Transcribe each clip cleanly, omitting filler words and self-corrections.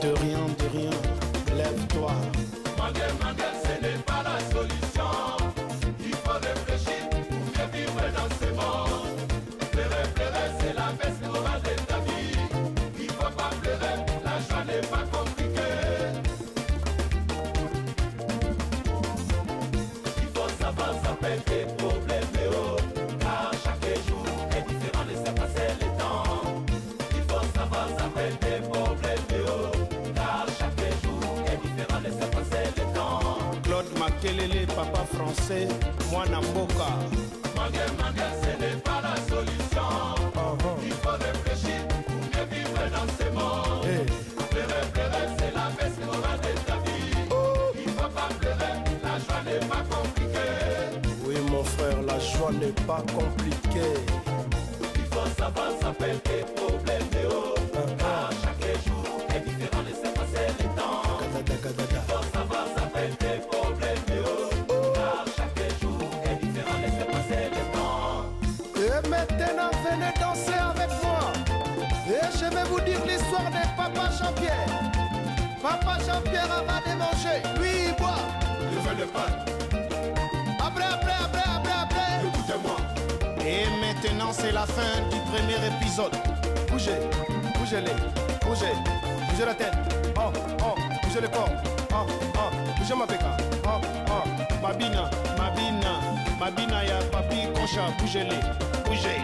De rien, de rien, lève-toi. Manguer, manguer, ce n'est pas la solution. Il faut réfléchir pour mieux vivre dans ce monde. Pleurer, pleurer, c'est la baisse morale de ta vie. Il faut pas pleurer, la joie n'est pas compliquée. Il faut savoir s'appeler des problèmes, oh. Car chaque jour est différent, laissez passer le temps. Il faut savoir s'appeler des problèmes, oh. Car chaque jour est différent, laissez passer le temps. Claude Makelele, papa français, mwana mboka. Manguer, manguer, ce n'est pas la solution. Il faut réfléchir pour mieux vivre dans ce monde. Hey. Pleurer, pleurer, c'est la baisse morale de ta vie. Il faut pas pleurer, la joie n'est pas compliquée. Oui, mon frère, la joie n'est pas compliquée. Il faut savoir s'appeler des problèmes, oh. Car chaque jour est différent, laissez passer le temps. Gadada, gadada. Il faut savoir s'appeler des problèmes, oh. Car chaque jour est différent, laissez passer le temps. Et maintenant, venez danser avec moi. Et je vais vous dire l'histoire de Papa Jean-Pierre. Papa Jean-Pierre va démanger. Lui, il boit. Ne fais le pas, Après, après, après, après, après. écoutez-moi. Et maintenant, c'est la fin du premier épisode. Bougez, bougez-les, bougez, bougez la tête. Oh, oh, bougez le corps. Oh, oh, bougez ma péka. Oh, oh, Mabina, Mabina, Mabina ya papi Concha, bougez-les, bougez,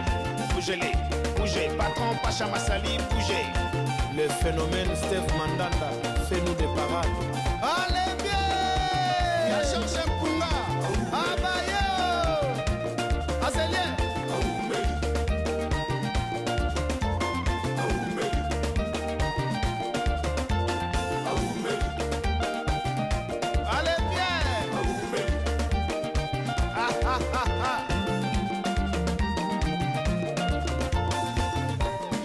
bougez-les, bougez. Patron Pacha Massali, bougez. Le phénomène Steve Mandanda fait-nous des parades. Allez bien! Ya Georges Mpunga, Abayo, Azelien. Allez bien! Ah, ah, ah, ah.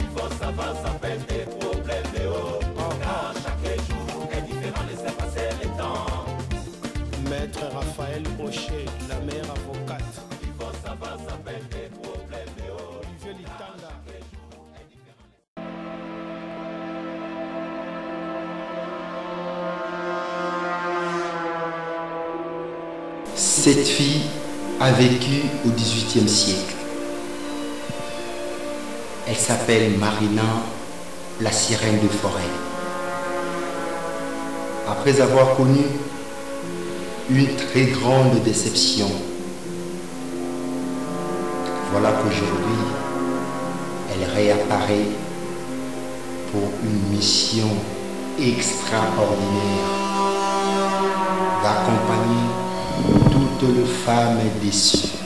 Il faut savoir s'appeler des problèmes, oh. Car chaque jour est différent, laissez passer le temps. Maître Raphaël Rocher, la mère avocate. Il faut savoir s'appeler des problèmes, oh. Olivier Litanda. Cette fille a vécu au XVIIIe siècle. Elle s'appelle Marina, la sirène de forêt. Après avoir connu une très grande déception, voilà qu'aujourd'hui, elle réapparaît pour une mission extraordinaire d'accompagner toutes les femmes déçues.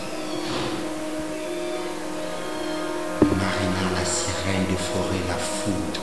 Marina, la sirène de forêt, la foudre.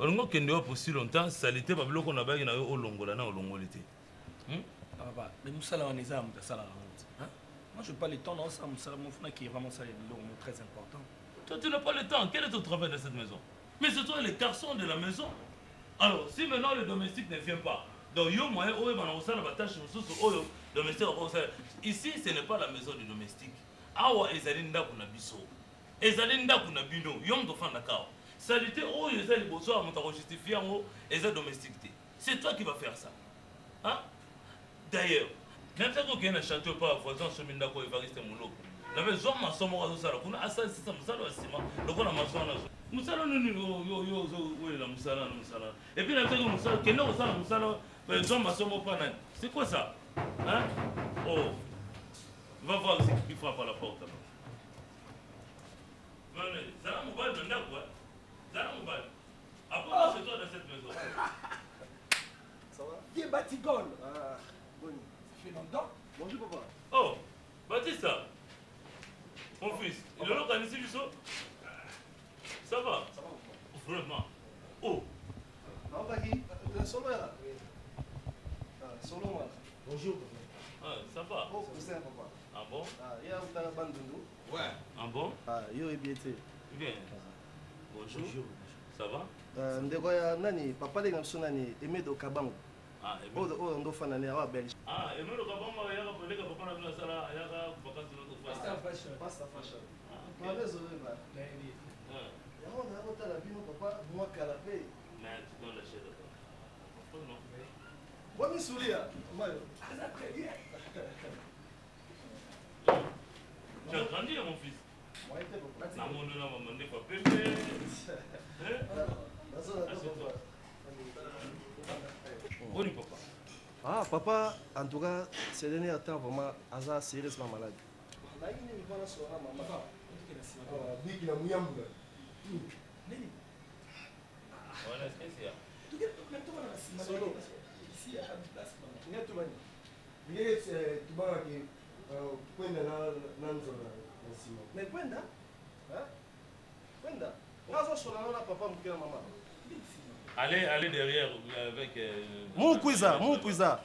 Olingi okende wapi aussi longtemps salite babiloko na baki na yo olongola na olongoli te. Papa, mais mosala wana eza ya moto asalaka yango te, hein? Moi, je pas le temps naosala mosala mofuna qui est vraiment ça biloko mo très important. Toi, tu n'as pas le temps. Quel est ton travail dans cette maison? Mais c'est toi le garçon de la maison. Alors, si maintenant le domestique ne vient pas, donc yo moyen oyo bana kosala ba tâche mosusu oyo domestique akosala. Ici, ce n'est pas la maison du domestique. Awa ezali ndako na biso. Ezali ndako na bino. Yo moto ofandaka awa. Salite oyo eza liboso ya moto akojustifie yango eza domestique te. C'est toi qui vas faire ça. Hein? D'ailleurs, même soki okei na chantier opa voisin asomi ndako Evariste Moloko. Nabe zwa maçon moko azosala kuna asalisisa mosala ya nsima lokola maçon wana azwa. Mosala nini yo yo ozowelela mosala na mosala. Et puis na soki mosala kende kosala mosala zwa maçon moko pa nani. C'est quoi ça? Hein? Oh. Va voir ce qui frappe à la porte là-bas. Venez, zala mobali na ndako, hein? Zala mobali. Après, oh. C'est toi dans cette maison. Ça va? Viens, Batigol. Ah, boni. Ça fait longtemps. Bonjour, papa. Oh, Baptiste. Mon fils, il est là, ici, Biso? Ça va? Vraiment. Oh. Naokaki solo ya solo mwana. Bonjour. Ah, ça va? Oh, cousin papa. Ah bon? Ah, ye autaka Bandundu. Ouais. Ah bon? Ah, yo oyebi ye te. Bien. Bonjour. Bonjour. Ça va? Euh, ndeko ya nani papa leki na biso nani Emedo Kabango. Ah, Emedo. Oyo oyo ndofanda ne awa Belgique. Ah, Emedo Kabango ayaka koleka papa na bino asala ayaka vacances l'autre fois. Pasta fashion. Pasta fashion. Ah, ok. Papa désolé ba. Nayebi. Ah. Yango na kotala bino papa mwa kala pe. Mais tu dois lâcher d'abord. Non. Boni sulia mayo. Aza très bien. Tu as grandi, mon fils. Moi te papa. Namoni na mama ndefa pembe. Hein? Assieds-toi. Boni papa. Ah papa, en tout cas, ces derniers temps vraiment aza sérieusement malade. Nayi nini mpona sona mama. Biki na muyamba. Nini? Wana est-ce ya? Solo. Ici, il y a pas de place, maman. Nga tubani. Ngeke tubangaki kwenda na na nzola na nsima. Mais kwenda? Hein? Kwenda? Nga zo sona na papa moke na mama. Allez, allez derrière avec. Mukwiza, mukwiza.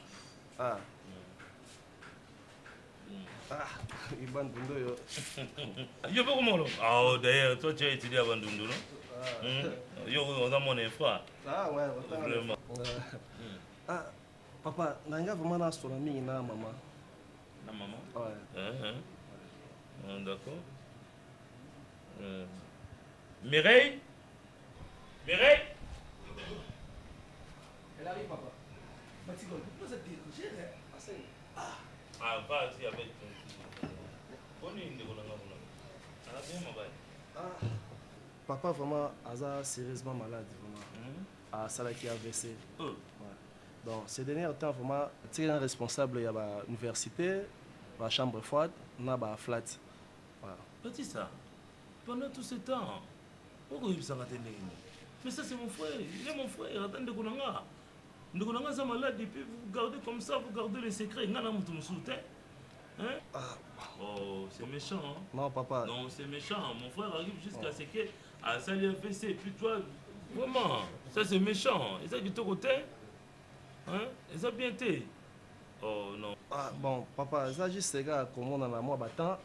Ah. Ah, Bandundu yo. Yo pas comment là? Ah, oh, d'ailleurs, toi tu as étudié à Bandundu, non? Ah. Mmh. Yo, on a mon frère. Ah ouais, vraiment. Ah, papa, nanga vraiment na sona mingi na maman. Na maman? Ouais. Hein, hein. Ah, d'accord. Mireille? Mireille? Elle arrive, papa. Matigol, vous nous êtes dérangé, hein? Ah. Ah, vas-y avec ton. Boni ndeko na nga kuna. Ah, bien mobali. Ah. Papa vraiment aza sérieusement malade vraiment. Mm. Asalaki AVC. Oh. Ouais. Donc ces derniers temps vraiment c'est un responsable ya ba université, ba chambre froide, na ba flat. Voilà. Petit ça. Pendant tout ce temps, pourquoi il s'en Mais ça c'est mon frère, il est mon frère, attends ndeko na nga. Ndeko na nga aza malade et puis vous gardez comme ça, vous gardez le secret. Nga na mutu mosusu te. Hein? Ah. Oh, c'est méchant. Hein? Non, papa. Non, c'est méchant. Mon frère arrive jusqu'à ce que à salir AVC et puis toi, vraiment, ça c'est méchant. Et ça qui te côté, hein? Et ça bien été. Oh non. Ah bon, papa, ça juste c'est gars comment on a moi battant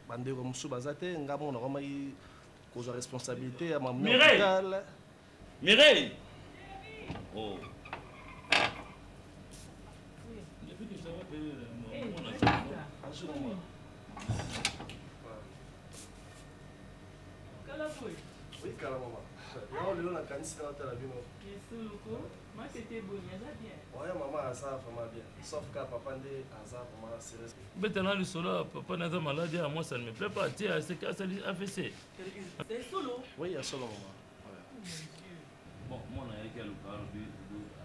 bandeko mosusu baza te, nga mona komaki kozwa responsabilité ya maman Mireille. hôpital. Mireille. Oh. Depuis que je t'avais appelé, mon Bonjour, maman. Kala boye. Oui, kala mama. Yango lelo nakanisi na otala bino. Yesuluko, matete boni aza bien. Ouais, maman aza vraiment bien. Sauf que papa nde aza vraiment sérieux. Betana lisolo papa naza malade à moi ça ne me plaît pas. Tiens, c'est AVC. C'est solo. Oui, ya solo maman. Ouais. Bon, moi na yaki aluka alobi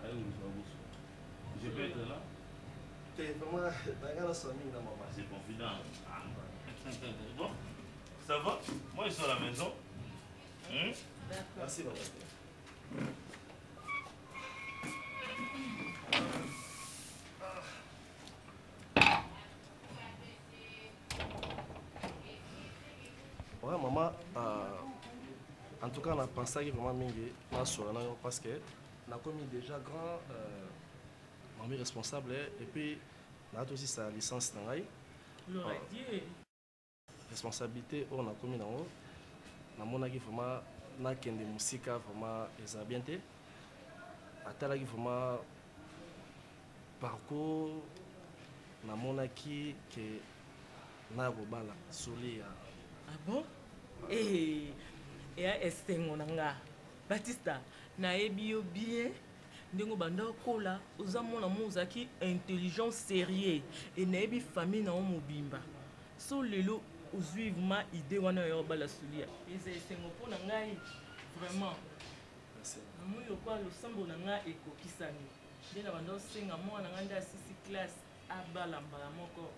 aye koluka boso. Je peux être là? T'es vraiment nanga na sona mingi na mama. C'est confident. Ah. Bon, ça va? Moi je suis à la maison. Hmm? Merci papa. Ouais, maman, en tout cas, on a pensé vraiment mingi na solo na yo parce que na komi déjà grand mami responsable et puis na aussi sa licence na ngai. Gloire à Dieu. Responsabilité oyo na komi nango namonaki vraiment nakende mosika vraiment eza bien te. Atalaki vraiment parcours namonaki ke na kobala Solia. Ah bon? Eh, eya esengo na nga. Batista, nayebi yo bien. Ndenge obanda okola, oza mwana moko ozalaki intelligent sérieux et nayebi famille na yo mobimba. So lelo ozwi vraiment idée wana ya obala Solia. Eza esengo mpo na ngai vraiment. Merci. Namoni lokola losambo na ngai ekokisami. Nde na banda osenga mwana na ngai nde asisi classe abala mbala moko.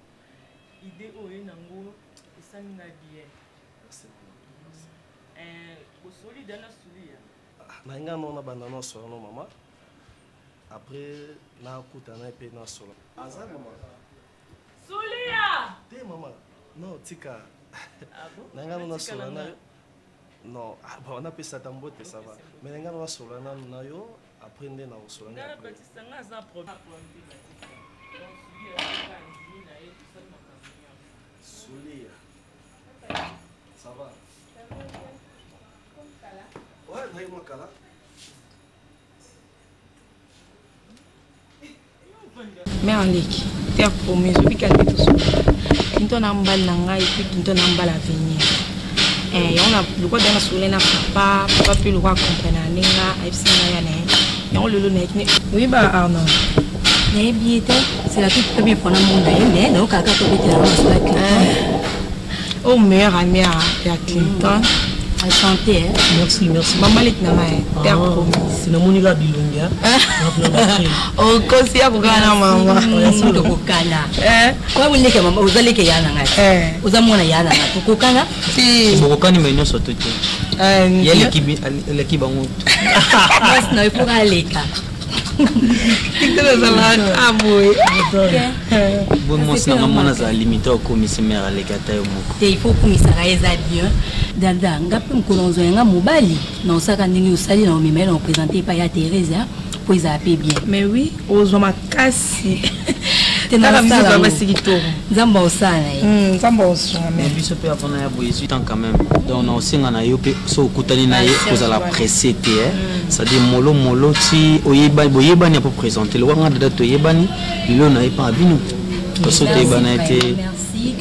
Idée oyo ye nango esali ngai bien. Merci. Bosoli dana Solia. Na nga no na banda no solo no mama. Après na kuta na pe na solo. Aza mama. Solia! Te mama. No tika. Ah bon? Na nga no na solo na. Non, ah, bon, napesa ata mbote, ça va. Mais nga nasolola nanu na yo, après nde nakosolola Nga na après. Batista nga aza problème te Batista. Donc Sulia aza ndimi na ye tosali makambo nyonso. Sulia. Ça va? Ouais, naye mwa kala. Mère leki terre promise obika nde tosolola kinto na mbali na ngai epuis kinto na mbali avenir eh, yango na lokwa da nasolole na papa papa mpe lokwa akomprena nde nga ayebisi ngai ya na ye yango lelo nayeki ne oyeba arnold nayebi ye te c'est la toute première fois namona ye mais nayokaka kaka tobetela yango masolo ya Clinton oyo meilleur ami ya Clinton Enchanté, hein? Merci, merci. Maman leki na ngai terre promise. Namoni kaka bilongi, hein? Okosi ya kokana na mama. Tokokana. Kwa boleke ya mama, oza leke ya na ngai. Oza mwana ya na ngai. Tokokana? Bokokani me nyonso to te. Ye aleki bango. Mwasi na yo mpo aleka. Ezalaka boye. Bo mwasi na nga mwana azala limite okomisi mare aleki ata yo moko. Te, il faut okumisaka ye, eza bien. Dada, nga mpe mokolo nzwa ya nga mobali na osaka ndenge osali na omema ye na opresente epai ya Therese mpo ezala mpe bien. Mais oui, ozwa makasi. Te, Kaka biso nasala tozwa yango. basi kitoko. Nzambe aosala na ye. Nzambe aosunga. Mais biso mpe avant naya boye ezwi temps quand même. Donc na osenga na yo mpe so okutani na ye Patience, kozala voilà. pressé te, eh. C'est-à-dire molo molo ti oyebani boyebani apo présenter lokwa nga dada toyebani lelo na ye mpa bino so toyebana ye te. Merci.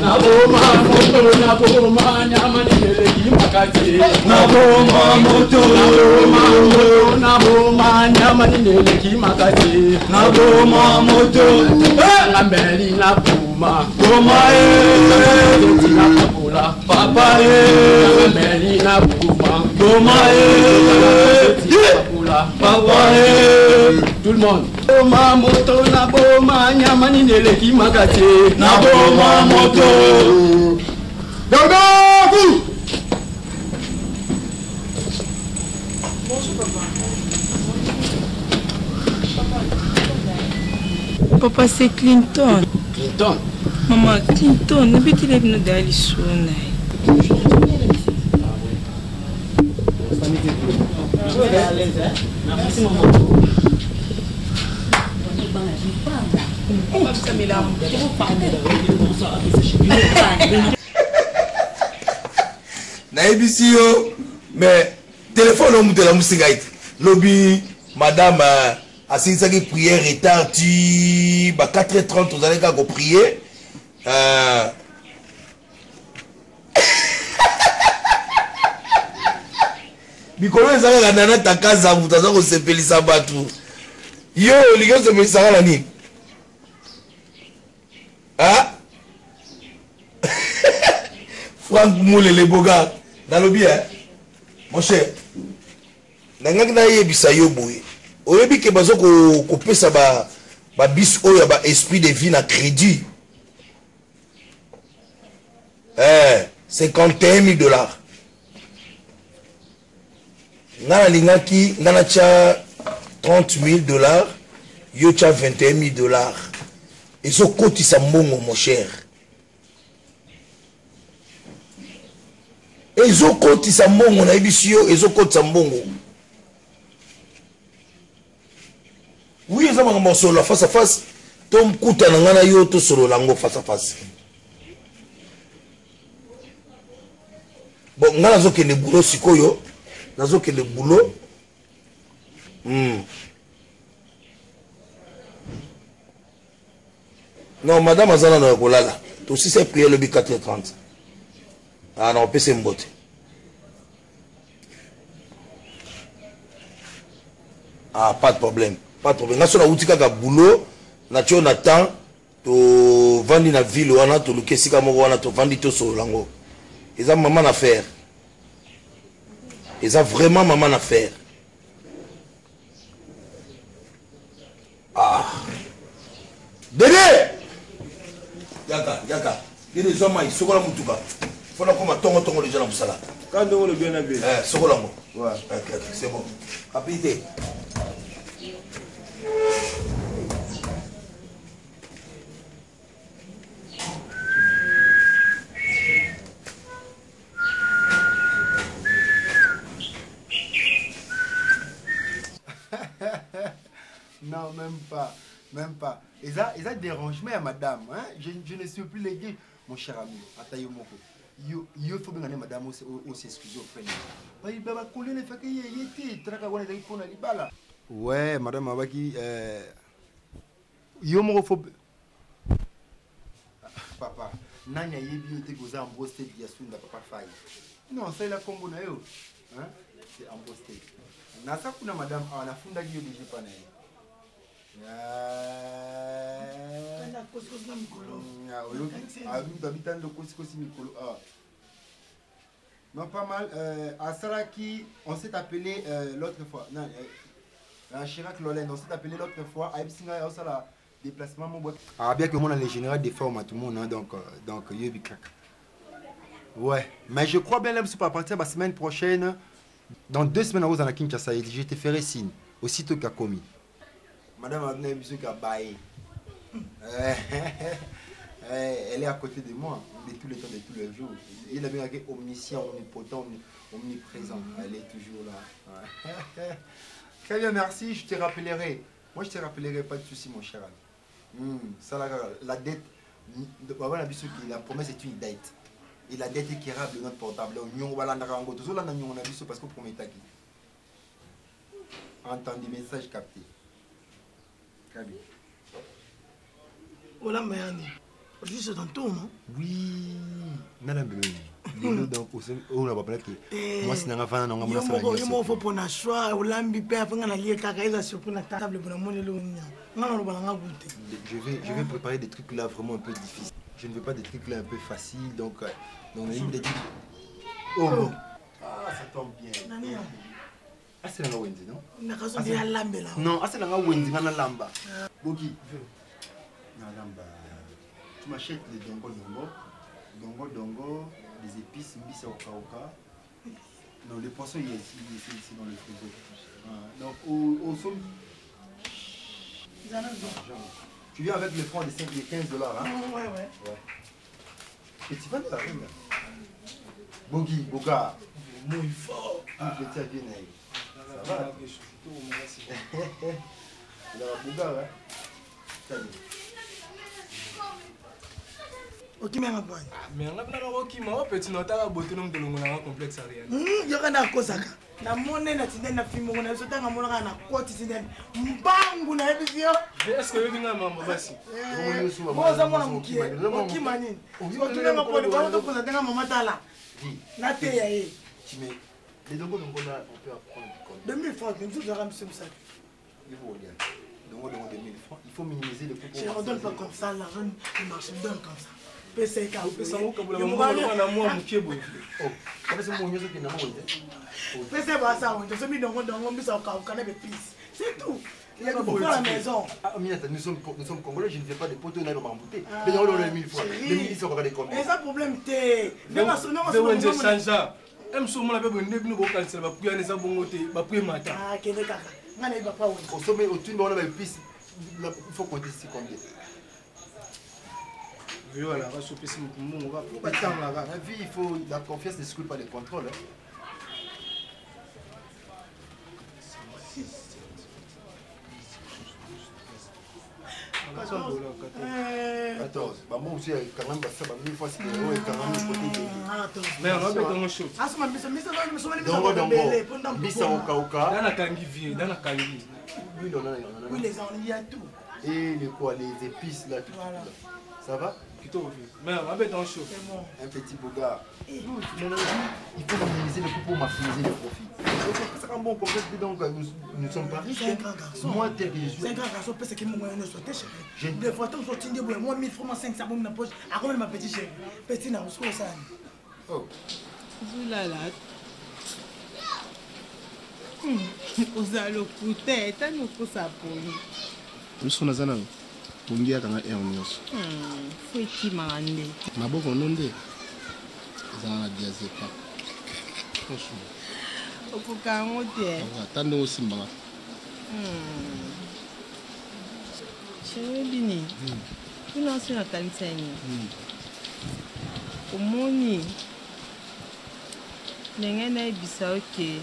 Naboma moto, naboma nyama nileleki makasi. Naboma moto, naboma moto, naboma nyama nileleki makasi. Naboma moto, ngambeli naboma. Boma e, tina papola. Papa e, ngambeli naboma. Boma e, tina papola. Papa e, tout le monde. Boma moto, naboma nyama nileleki makasi. Naboma moto. Garde-vous! Bonjour papa. Papa c'est Clinton. Clinton. Mama Clinton, nabeteli bino daya lisolo na ye. Merci maman. Nayebisi yo, mais telefone oyo moto elamusi ngai te. Lobi madame asilisaki prière retard ti ba 4h30, tozalaki kaka koprie. Mikolo eza kaka nana takaza moto aza kosepelisa bato. Yo olingi osepelisaka na nini? Ah? Frank Mulele Boga, nalobi eh, mon cher, nangaki nayebisa yo boye. Oyebi ke bazo kopesa ba ba bis oyo ya ba esprit de vie na crédit. Eh, 51 000 dollars. Nga nalingaki, nga natya 30 000 dollars, yo tya 21 000 dollars. Ezokotisa mbongo, mon cher. Ezokotisa mbongo, nayebisi yo, ezokotisa mbongo. Oui, eza makambo ya kosolola face à face. Tokutana nga na yo, tosolola yango face à face. Bon, nga nazokende boulot sikoyo. Nazokende boulot. Non, madame aza nano ya kolala. Tosisa prière lobi 4h30. Ah, na opesa ye mbote. Ah, pas de problème. Pas de problème. Nga so nauti kaka boulot, na tio na temps, tovandi na ville wana, toluki esika moko wana, tovandi tosolola yango. Eza mama na affaire. Eza vraiment mama na affaire. Ah. Dede! Yaka, yaka. Dede zwa mai, sokola mutuka. Faut nakoma tongo tongo déjà na mosala. Quand ndenge olobi wana be. Eh, sokola yango. Ouais. Ok, ok, c'est bon. Rapidité. Non, même pas. Même pas. Et ça, et ça dérangement à madame. Hein? Je, je ne suis plus légué, mon cher ami. Ata yo moko. Yo, yo faut bien madame aussi s'excuser auprès de moi. Ba ba coller le fait que ye ye te traka wana ezali pona libala. Ouais, madame abaki euh yo moko faut papa nani ayebi yo te koza ambrose te diasunda papa fai non asalela nkombo na yo hein? c'est ambrose te naza kuna madame awa nafundaki yo deja epa na ye abitando kosikosi mikolo awa non pas mal euh, asalaki on s'est appelé euh, l'autre fois non, euh, Chirac Lolende on s'est appelé l'autre fois ayebisi ngai aosala déplacement mo ah bien que mona le général des formes à tout le monde hein, donc euh, donc yebi kaka ouais mais je crois bien même à partir de la semaine prochaine dans deux semaines à Kinshasa je te ferai signe aussitôt qu'a commis madame abna biso ka baye elle est à côté de moi de tous les temps de tous les jours il a bien omniscient omnipotent omniprésent elle est toujours là très bien merci je te rappellerai Moi, je te rappellerai pas de souci, mon cher ami. Hmm, ça, la, la dette, la promesse est une dette. Et la dette est curable de notre portable. Parce qu'on promet qui. Entendu, message capté. Très bien. Hola, Mayani. Juste tantôt, non Oui. Nana lelo donc oyo na bapalaki mwasi nanga vanda nanga mona sala yo moko fo pona choix olambi mpe apo nga nalie kaka eza surpris na table bona moni eloko nini nga naloba nanga goûte je vais je vais préparer des trucs là vraiment un peu difficiles je ne veux pas des trucs là un peu faciles donc euh, donc nayebi des trucs oh, oh. ah ça tombe bien nani asela nga wenze non nakazobi alambela non asela nga wenze nga nalamba boki nalamba tu m'achètes les dongo dongo dongo dongo des épices mbisi ya kokauka non le poisson il est c'est dans le frigo ah, donc au, au somme tu viens avec le franc de 5 et 15 dollars hein ouais ouais ouais et tu vas de la reine Bogi, Boga. Moi fort. Ah, petit à bien Ça va Il a Boga, hein Salut. okimi yanga bwani mais nga mpena kaka okima o petit na otaka bote no moto olongolanga complexe ya rien yoka nde akosaka namoni natindani na fimbo moko na biso ntango amonaka na kotisi ndani mbangu nayebisi yo est-ce oyebi ngai mambo basi oza mwana mokie okima nini okinanga poni bango topresente nga mama tala nateya ye 2000 francs mosusu ozalaka miso misato Dongo dongo 2000 francs. Il faut minimiser le coût. Je ne donne pas comme ça, l'argent ne marche, je donne comme ça. pesa ye kaka mwa moke boye pesa ye basa wenze osomi dongo dongo mbisa okauka na bepise c'est tout Il y a pour la maison. Ah, Minata, nous sommes, nous sommes Congolais, je ne fais pas de poteau, n'a pas embouté. Mais on a 1000 francs. 2000 francs, regardez combien. Mais ça problème, t'es. Wenze changea. M so mona pe boye nde bino bokanisela baprix wana eza bongo te baprix emata. Ah, kende kaka. Nga nayebi papa wenze. Osombi otuni bango na baepice il faut compter ici combien Vieux alaka so opesi moto mbongo kaka po batangaka. La vie, il faut la confiance n'exclut pas le contrôle. Hein. 14 bango mosusu ekangami basa ba mille fois oyo ekangami kote mbisa kokauka dana kangi vie dana kangi oui les il y a tout et les quoi les épices là tout, voilà. tout là. ça va kitoko vie mais abeta en chaud un petit bogard il faut minimiser le coût pour maximiser le profit c'est un bon concept donc nous ne sommes pas riches c'est un grand garçon moi tel que je suis c'est un grand garçon pesa ki mongo nyonso te chéri des fois ntango otindi boye moi 1000 francs 500 bomi na poche akomela ma petit chéri petit na osiko osani oh ozolala oza lokuta etani okosa pongi miso naza nango pongi yakanga heure nyonso fo ekimaka nde maboko no nde ezalaka diazepa. Franchement. Okoka yango te. Ata ndenge osimbaka. Chéri, oyebi nini? Kuna osi nakanisa nini? Omoni ndenge nayebisa yo ke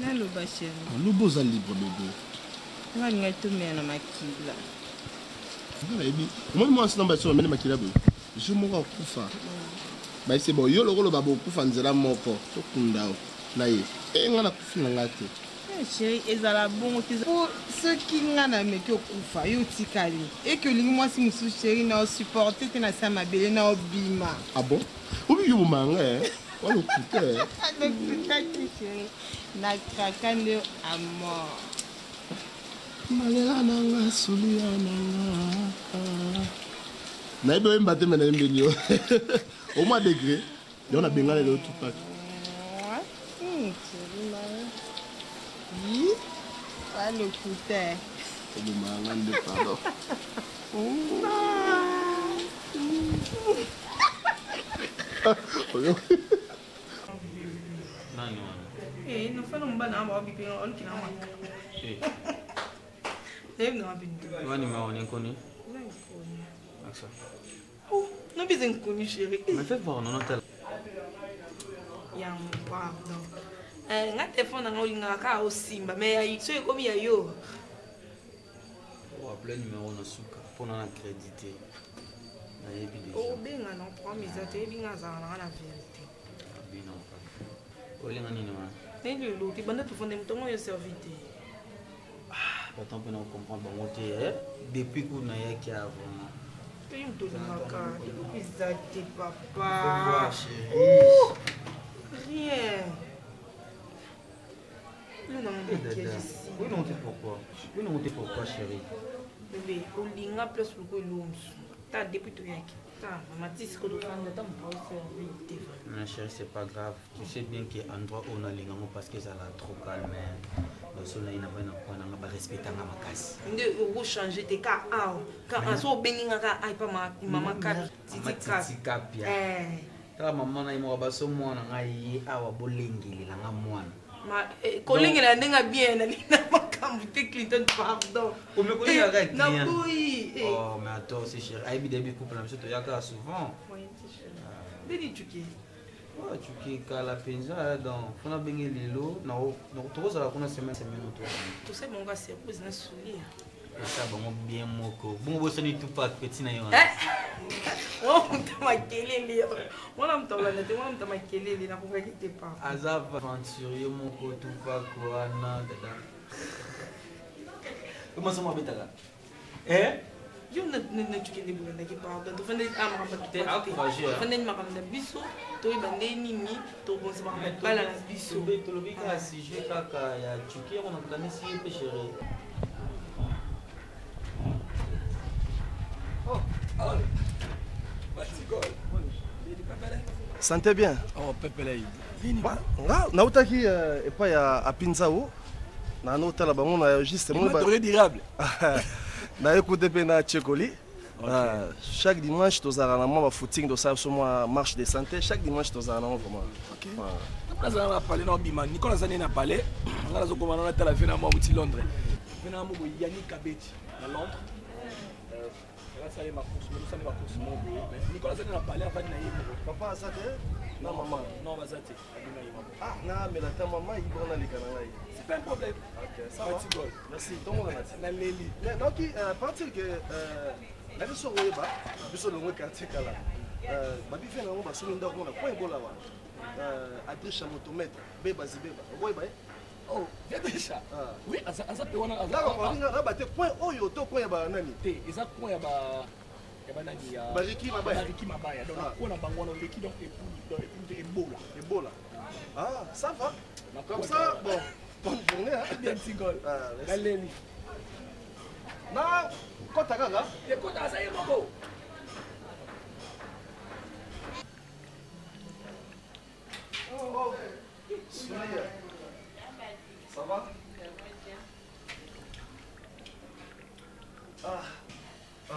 naloba chéri. Loba, oza libre, bébé. Nga alingaki tomela na makila. Nga nayebi, omoni mwasi na basi bameli makila boye, jour moko akufa, bayebisi bon, yo lokoloba bokufa nzela moko, tokunda yo na ye. E nga nakufi na nga te. Chéri, ezala bongo te, po soki nga na meki okufa, yo otikali eke olingi mwasi mosusu, chéri, na osupporte te, na sa mabele na obima. Ah bon, obi yo bomaka nga e wana okuta e. Nakutaki chéri, nakraka nde à mort. Malela nanga, sulia nanga, nayebi oyemba te, me nayembeli yo au moins degré yango nabengana lelo Tupac. Chéri, yi walokuta. Obomaka nga nde, pardon. Nani wana? Eh, nafana mobali na nga babipe olukina maka. Nayebi nanga mpe. Wa numéro ni nkoni? Aksa. Oh, nobize nkoni, chéri. Mais fais voir, non, tala. Yango, pardon. Eh, nga telefone nanga olingaka kaka osimba, mais soki ekomi ya yo. Oapele numéro na suka mpona na crédité, nayebi déjà. Obenga na programme eza te, oyebi nga azalaka nanga na vérité. Bino olinga nini wana? Nayebi eloki banda tofande motongo oyo servi te. Bato mpe na comprendre bango te depuis kuna nayaki ya vraiment. Toyi moto olingaka, eloko eza te, papa. Voir, chérie. Rien. Yo na maquillage. Oui, non, pourquoi? Oui, non, pourquoi, chérie? Bébé, olinga place loko eloko mosusu ta depuis toyaki ta mama ti sikoyo tofanda ta moto aoservi te. Ma chérie, c'est pas grave. Tu sais bien que endroit où on a lingango parce que ça l'a trop calme. Baso na ye na bana kwa nanga ba respectanga makasi. Nde okochange te ka awa ka so obengi nga ka ai pa mama kapi Mama Titi Kapia. Tala mama na ye moko baso mwana ngai ye awa bolengelela nga mwana. Kolengela ndenge bien, nalinga makambo te, Clinton, pardon. Omekolingaka client. Naboyi. Oh, mais attends, c'est cher. Ayebi debi couple na biso toyaka souvent. Ndeni tuki. Tuki kala mpenza, donc fona benge lelo tokozala kuna semaine oto. Tosali bango ka surprise na sourire. Esa bango bien moko bongo bosani Tupac petit na ye wana. Wana moto makelele, wana moto alanda te, wana moto makelele, nakokaki te pa. Aza aventurier moko Tupac wana, dada omasomo abetaka. Yo natukende bolandaki, pardon, tofandeli a makambo, tofandeli makambo na biso, toyeba nde nini tobonisa makambo bala na biso. Tolobi kaka sujet kaka ya tuki yango, nakanisi ye mpe, chéri. Santé bien? Oh, pepele. Nga nautaki epai ya Apinzao, na notala bango na juste. Durable. Naye kute mpe na Tchekoli. Chaque dimanche tozalaka na mwa bafooting, tosala biso mwa marche de santé chaque dimanche, tozalaka nango vraiment. Nazala na palais, na obima Nicole aza nde na palais. Nga nazokoma na natala ve na mwa wuti Londres, ve na moko Yannick Kabeti na Londres, asali bacourse, osali bacourse moko boye. Nicole aza nde na palais, avandi na ye moko. Papa aza te na mama? Non, baza te, abima ye moko. Ah, namela ta mama ibona, naleka na ngai. C'est pas un problème. Ok, ça va. Batigol. Merci, tomonana ti. Naleli. Naoki partir ke na biso koyeba biso longo quartier kala, babife nango basomi ndako na point ebola wana, Adrisha motomètre beba zibeba, okoyeba ye? Oh, Adrisha. Oui, aza pe wana. Aza ba te point oyo to coin ya banani? Te, eza coin ya banani ya Bariki Mabaya. Bariki Mabaya. Donc coin na bango wana oleki, donc epulu, donc epulu te, Ebola. Ebola. Ah, ça va. Comme ça, bon, bonne journée, hein. Bien, Tigol. Ah, merci. Naleli. Na kota kaka. Ekota, aza ye moko. Oh, Soulia. Ça va? Ah, ah,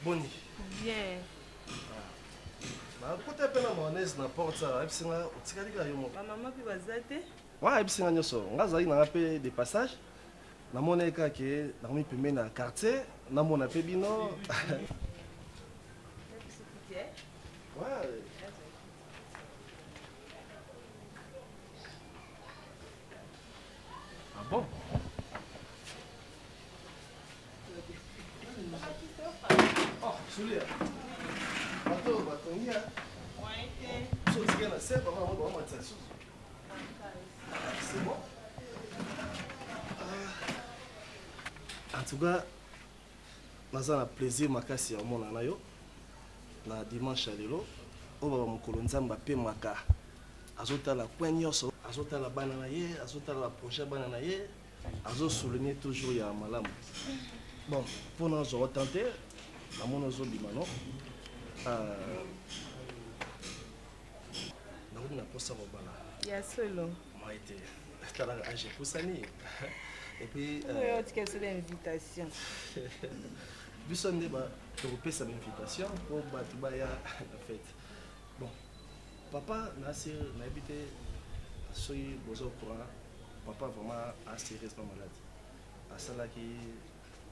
boni. Bien. Ah. Nakuta mpe na mayonnaise na porte, ayebisi nga otikali kaka yo moko. Bamama mpe baza te. Wana ayebisi nga nyonso. Nga azalaki na nga mpe de passage. Namonaki kaka ke nakomi pembeni na quartier, namona mpe bino. Ouais. Ah bon? Oh, Julia. Bato batongi ya. So tika na se bango bango bango matisa lisusu. C'est bon? Ah. En tout cas, naza na plaisir makasi ya komona na yo na dimanche ya lelo oyo baba mokolo nzambe apemaka azotala coin nyonso azotala bana na ye azotala baprojet ya bana na ye azo souligner toujours ya malamu bon mpo nazwa otan te namoni ozobima no euh, nakomi na mposa kobala ya solo moi te talaka age epusani epuis euh, otika biso bainvitation biso nde tokopesa bainvitation mpo bato baya na fete bon papa nasi nayebi te soki boza au courant Papa vraiment a serieusement malade. Asalaki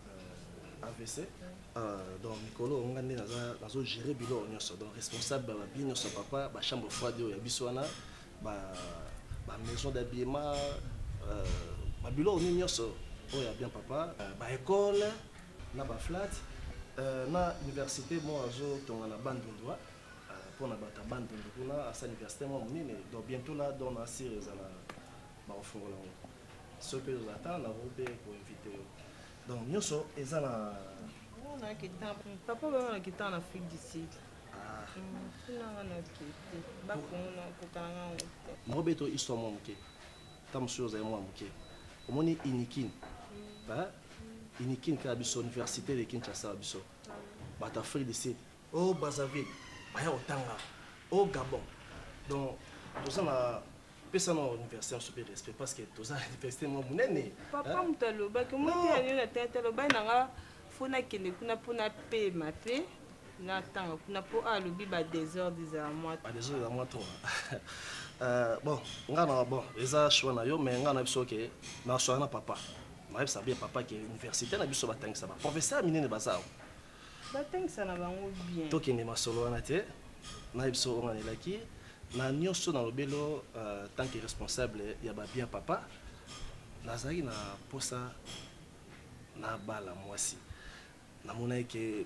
euh, AVC. Euh, donc mikolo nga nde naza nazo gérer biloko nyonso. Donc responsable ba bien nyonso papa ba chambre froide oyo ya biso wana ba ba maison d'habillement euh, ba biloko nini nyonso oyo ya bien papa euh, ba école na ba flat euh, na université mo azotonga na Bandundu mpo na bato ya Bandundu kuna asa université mwa monene donc bientôt là donc na sire ezala bakofungola yango soki mpe ozala ta nakoki mpe koinvite yo donc nyonso eza na papa bana kita na afrique du sud ah. hmm, kuna nga nakete bakongo nakokana nga yango te nakobeto histoire mwa moke ntango mosusu ozali mwa moke omoni unikin hmm. unikin kaka biso université de kinshasa biso bato afrique du sud o brazzaville baya kotanga o gabon donc toza na pesa na université mosusu mpe respect parce que toza na université mwa monene papa moto alobaki omoi te yanio na tete alobaki na nga fo nakende kuna mpo napema mpe natanga kuna mpo alobi badesordre ezala mwa badesordre ezala mwa trop euh, bon nga na bon eza choix na yo mais nga na biso ke naswaka na papa nayebisa bien papa ke université na biso batangisa baprofesseur minene baza awa Batangisa na bango bien. Tokende masolo wana te. Na biso oyo nalelaki na nyonso nalobelo euh, tant que responsable ya ba bien papa nazalaki na posa nabala mwasi namonaki ke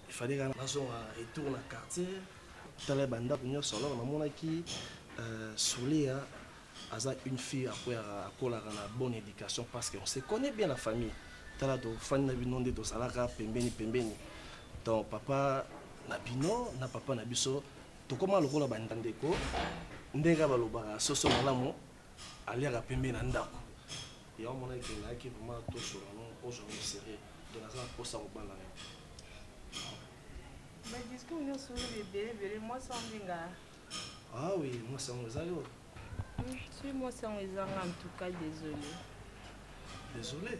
ifale kaka nazonga retour na quartier tala bandako nyonso alors namonaki euh, Solia aza une fille akweyaka akolaka na bonne éducation parce que on se connaît bien la famille tala tofandi na bino nde tozalaka pembeni pembeni donc papa na bino na papa na biso tokoma lokola bandeko ndenge balobaka soso malamu aliaka pembeni na ndako yango monaki ke nayaki vraiment tosola no ozwa ngo sérieux donc naza na mposa kobala yo badiscours nyonso oyo ebele ebele mwasi wandenga Ah oui, mwasi yango eza yo. Soki mwasi yango eza nga en tout cas désolé. Désolé?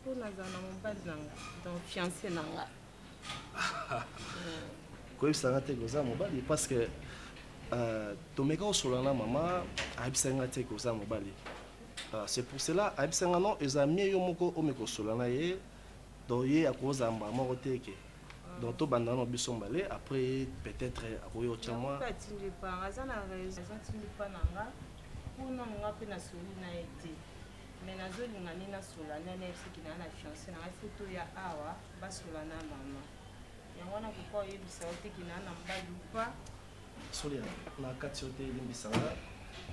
Mpo nazala na mobali na nga, donc fiancé na nga. Koyebisa nga te koza mobali parce que euh, tomeka kosolola na mama ayebisa nga te koza mobali. Euh, c'est pour cela ayebisa nga non eza mieux yo moko omeka kosolola na ye donc ye akozala mbala moko te ke donc tobanda nano biso mbale après peut-être akoki otya mwa mpe atindi epa nga aza na raison atindi epa na nga mpo nano nga mpe nasoli na ye te mais nazolinga nde nasola nde nayebisaki na na fiance na ngai fo toya awa basola na mama yango wana koka oyebisa yo te kina na mobali upa solia na kati yo te elimbisa nga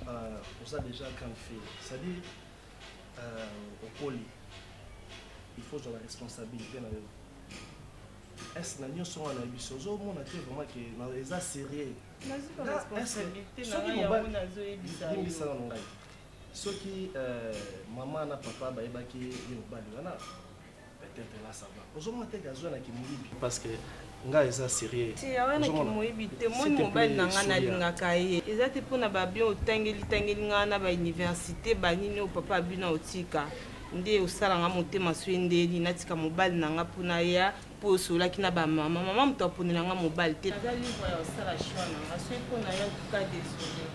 euh, oza déjà grande fille c'est-à-dire euh, okoli il faut ozwa ba responsabilité na yo est na nyonso wana na biso ozomona te vraiment ke eza sérieux limbisa nano ngai soki euh, mama na papa bayebaki ye mobali wana peut-être là ça va ozomona te ke azwa na kimoyibi parce que ngai eza sérieux te awa na kimoyibi te moni mobali na ngai nalingaka ye eza te mpo na babien otangeli tangeli ngai na bauniversité banini oyo papa abino otika Nde osala nga motema soki ndeni natika mobali na nga mpo naya mpo osololaki na bamama mama moto aponela nga mobali te. Naza libre ya kosala choix na nga soki mpo na yo en tout cas désolé.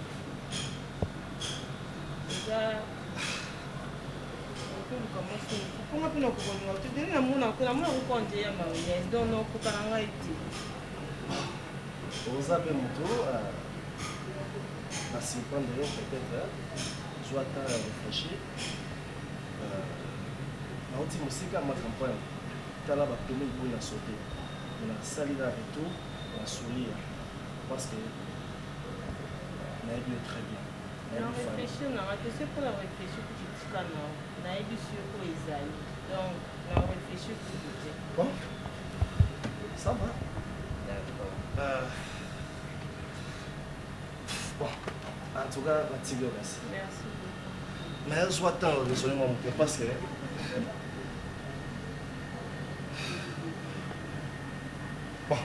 Eza okoluka mwasi mosusu mpo nga mpe nakokolinga te deni namonaka namonaka ko nde ya mariage donc nakokoka na ngai te. Oza mpe moto na surprendre yo peut-être zwa temps ya réfléchir. Nauti mosika ma campagne tala ba commune oyo na sauter mais nasali na retour na sourire parce que nayebi yo très bien. Na réfléchir nanga te soki mpona réfléchir kutu tika nao nayebi sur oyo ezali donc na réfléchir kutu te. Bon, ça va. D'accord. Bon, en tout cas, natiki yo kasi. Merci beaucoup. Mais zwa temps raisonner mwa moke parce que bon,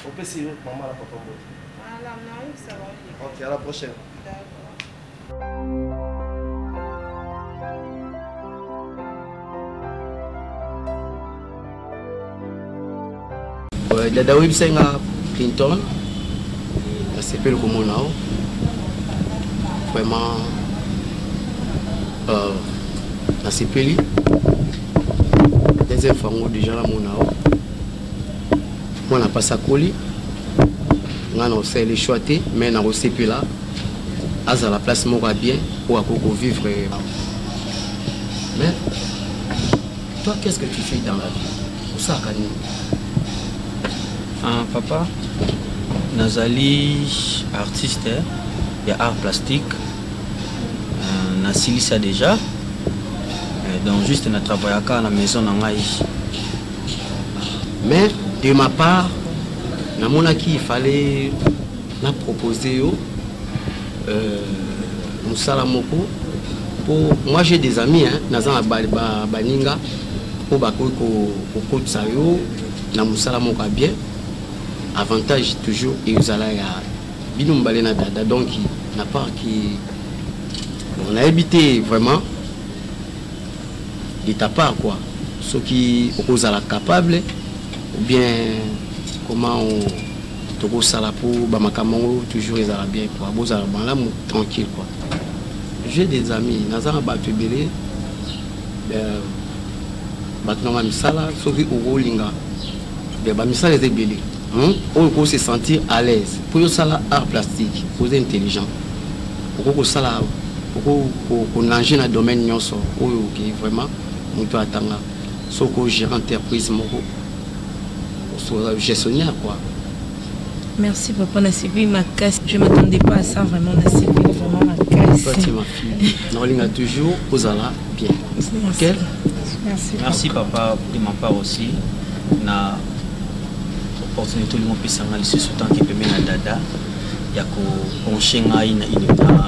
opesi mama na papa mbote. Voilà, nayebisa bango. Ok, à la prochaine. D'accord. Dada oyebisaki nga Clinton, nasepeli komona yo vraiment, nasepeli deuxième fois yango déjà namona yo. Mwana mpasi akoli, ngai na kosalela choix te, mais nakosepela azala place moko ya bien oyo akoki kovivre. Mais toi, qu'est-ce que tu fais dans la vie? Osalaka nini? Ah, papa, nazali artiste ya art plastique. Nasilisa déjà. Donc juste na travaillaka na maison na ngai. Mais de ma part, namonaki il fallait na proposer yo mosala moko po moi j'ai des amis, hein, naza na baninga po bakoki kokotisa yo na mosala moko ya bien. Avantage toujours ezala ya bino mibale na dada. Donc na part ki bon, nayebi te vraiment de ta part quoi, soki okozala capable ou bien comment tokosala po bamakambo yango toujours ezala bien quoi, bozala malamu tranquille quoi. J'ai des amis, naza na bato ebele, bato na bamisala, soki okolinga bamisala eza ebele, oyo oko se sentir à l'aise po yosala art plastique, oza intelligent, okoki kosala, oko konager na domaine nyonso oyo oke vraiment moto atanga, soki ogérer entreprise moko, gestionnaire quoi. Merci papa, Nasibi Makasi. Je ne m'attendais pas à ça vraiment, Nasibi, vraiment Makasi. Toi, tu es ma fille. Naolinga toujours, Ozala, bien. Merci. Ok? Merci. Merci papa, de ma part aussi. Na opportunité de mon père, lisusu tant qu'il peut na dada, ya ko pencher ngai na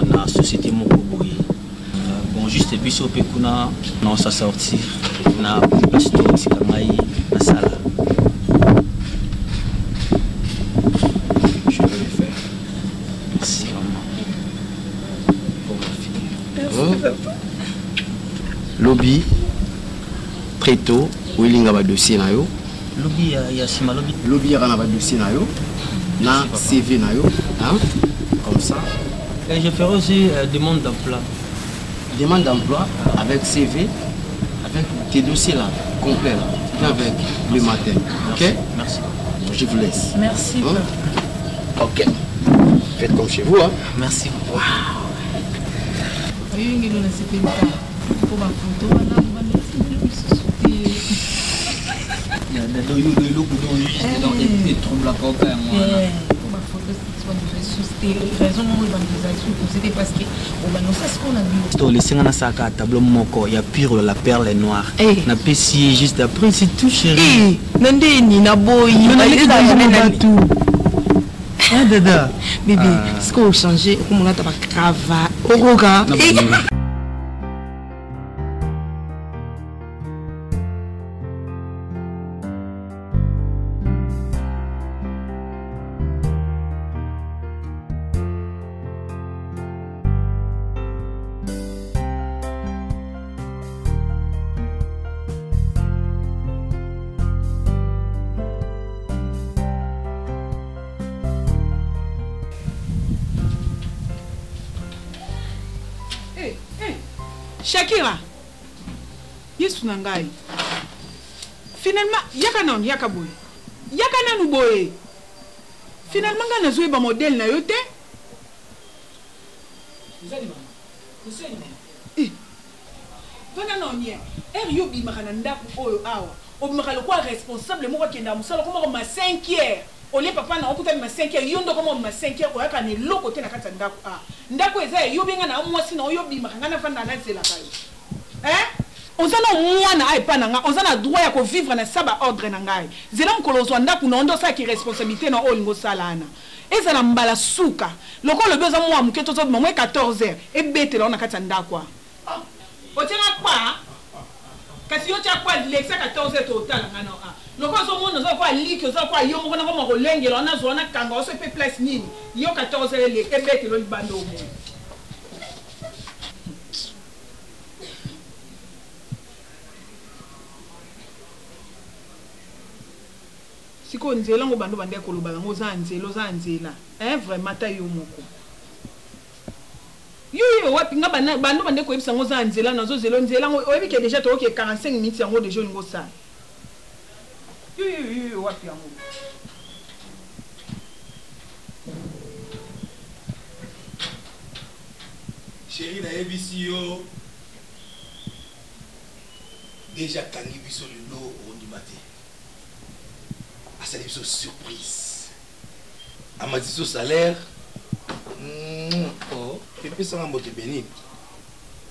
na société moko boye. Bon, juste biso pe kuna na sa sortir na place to tika ngai na sala. Je vais le faire. Merci vraiment pour ma fille. Merci, papa. Lobby très tôt, oyelinga ba dossier na yo. Lobby ya sima lobby. Lobby ya na ba dossier na yo, na CV na yo, hein? Comme ça. Et je ferai aussi demande d'emploi. Demande d'emploi avec CV, avec tes dossiers là, complets là. Viens avec le matin. Ok? Merci. Je vous laisse. Merci. Hein? Ok. Faites comme chez vous, hein. Merci. Wow. Oyo ngelo na sepeli ta. Po ba photo wana ba merci lisusu te. Ya dado yo eloko donc juste donc et trouble la coca ya mwana. Po ba photo c'est pas nous lisusu te. Raison moko ba nous a su parce que o ba nosa ce qu'on a dit. To laisser nga na saka tableau moko ya pure la perle noire. Na pesi juste après c'est tout chérie. Eh, na ndeni na boyi. Na ndeni na tout. Ah dada. Bébé, ce qu'on a changé, comme on a ta cravate. Oroga. Shakira Yesu na ngai finalement yaka nanu yaka boye yaka nanu boye finalement ngai nazoyeba modèle na yo te eh. Vanda nanu nie heure yo obimaka na ndaku oyo awa obimaka lokola responsable moko akendaka musala okoma kobima 5 heures olie papa na okuta bima 5 heures yo nde okoma kobima 5 heures oyaka na eloko te na kati ya ndaku awa ndaku eza ya yo benga na mwasi na yo obimaka nga navandaka nazelaka yo eh oza na mwana a epa na nga oza na droit ya ko vivre na sa ba ordre na ngai zela mokolo ozwa ndaku na yo nde osala ki responsabilite na oyo olingi osala wana ezala mbala suka lokola olobi oza mwa moke tozobima mwa 14 heures ebetela yo na kati ya ndako awa Oh, otie nga kwa kasi yo tia kwa lekisa 14 heures totala nga na a lokola ozomona oza lokola liki oza lokola yo moko nakoma kolengela wana zwa wana kanga oso mpe place nini yo 14 heures ebetelo libanda omona sikoyo nzela yango bando bandaki koloba yango oza na nzela oza na nzela eh vraiment ata yo moko Yo yo wapi nga banda banda obande koyebisa nga oza na nzela nazo zela yo nzela yango oyebi ke dejà tokoki 45 minutes yango dejà olingi osala yo yo yo yo wapi yango. Cherie nayebisi yo dejà akangi biso lelo okondima te asali biso surprise. Amatisi yo salaire. Oh, epesa nga mbote beni.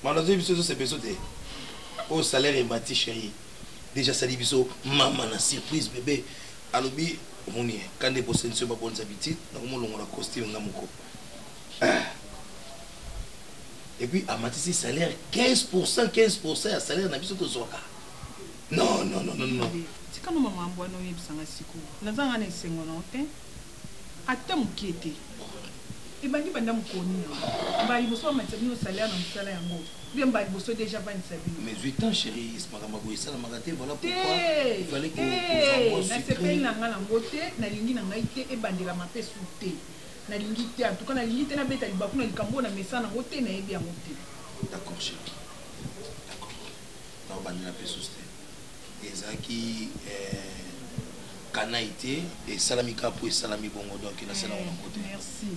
Manda ozo biso ezo sepeso te. Oh salaire emati chérie. Déjà sali biso mama na surprise bébé. Alobi omoni kande boseni so ba bonnes habitudes nakomolongola costume nga moko. Ah. Et puis amatisi salaire 15% 15% ya salaire na biso tozwaka. Non non non non non. Tika no makambo wana oyebisa nga sikoyo. Naza nga na esengo na yo te. Ata mokie te. Ebandi banda mokolo nini yango? Mbala liboso bamatisa bino salaire na mosala yango ou bien mbala liboso dejà avandisa bino? Mais zui temps chérie, makambo ya boye esalamaka te voilà pourquoi Te! il fallait ko Te! kozwa mwa sucre. Nasepeli na nga nango te, nalingi na ngai te ebandelama pe su te. Nalingi te en tout cas nalingi te nabeta libaku na likambo oyo namesana nango te, nayebi yango te. D'accord chérie. D'accord. Nakobandela pe susu te. Ezalaki eh, canaille te, esalami kaka po esalami bongo donc nasala yango na nko te. Merci.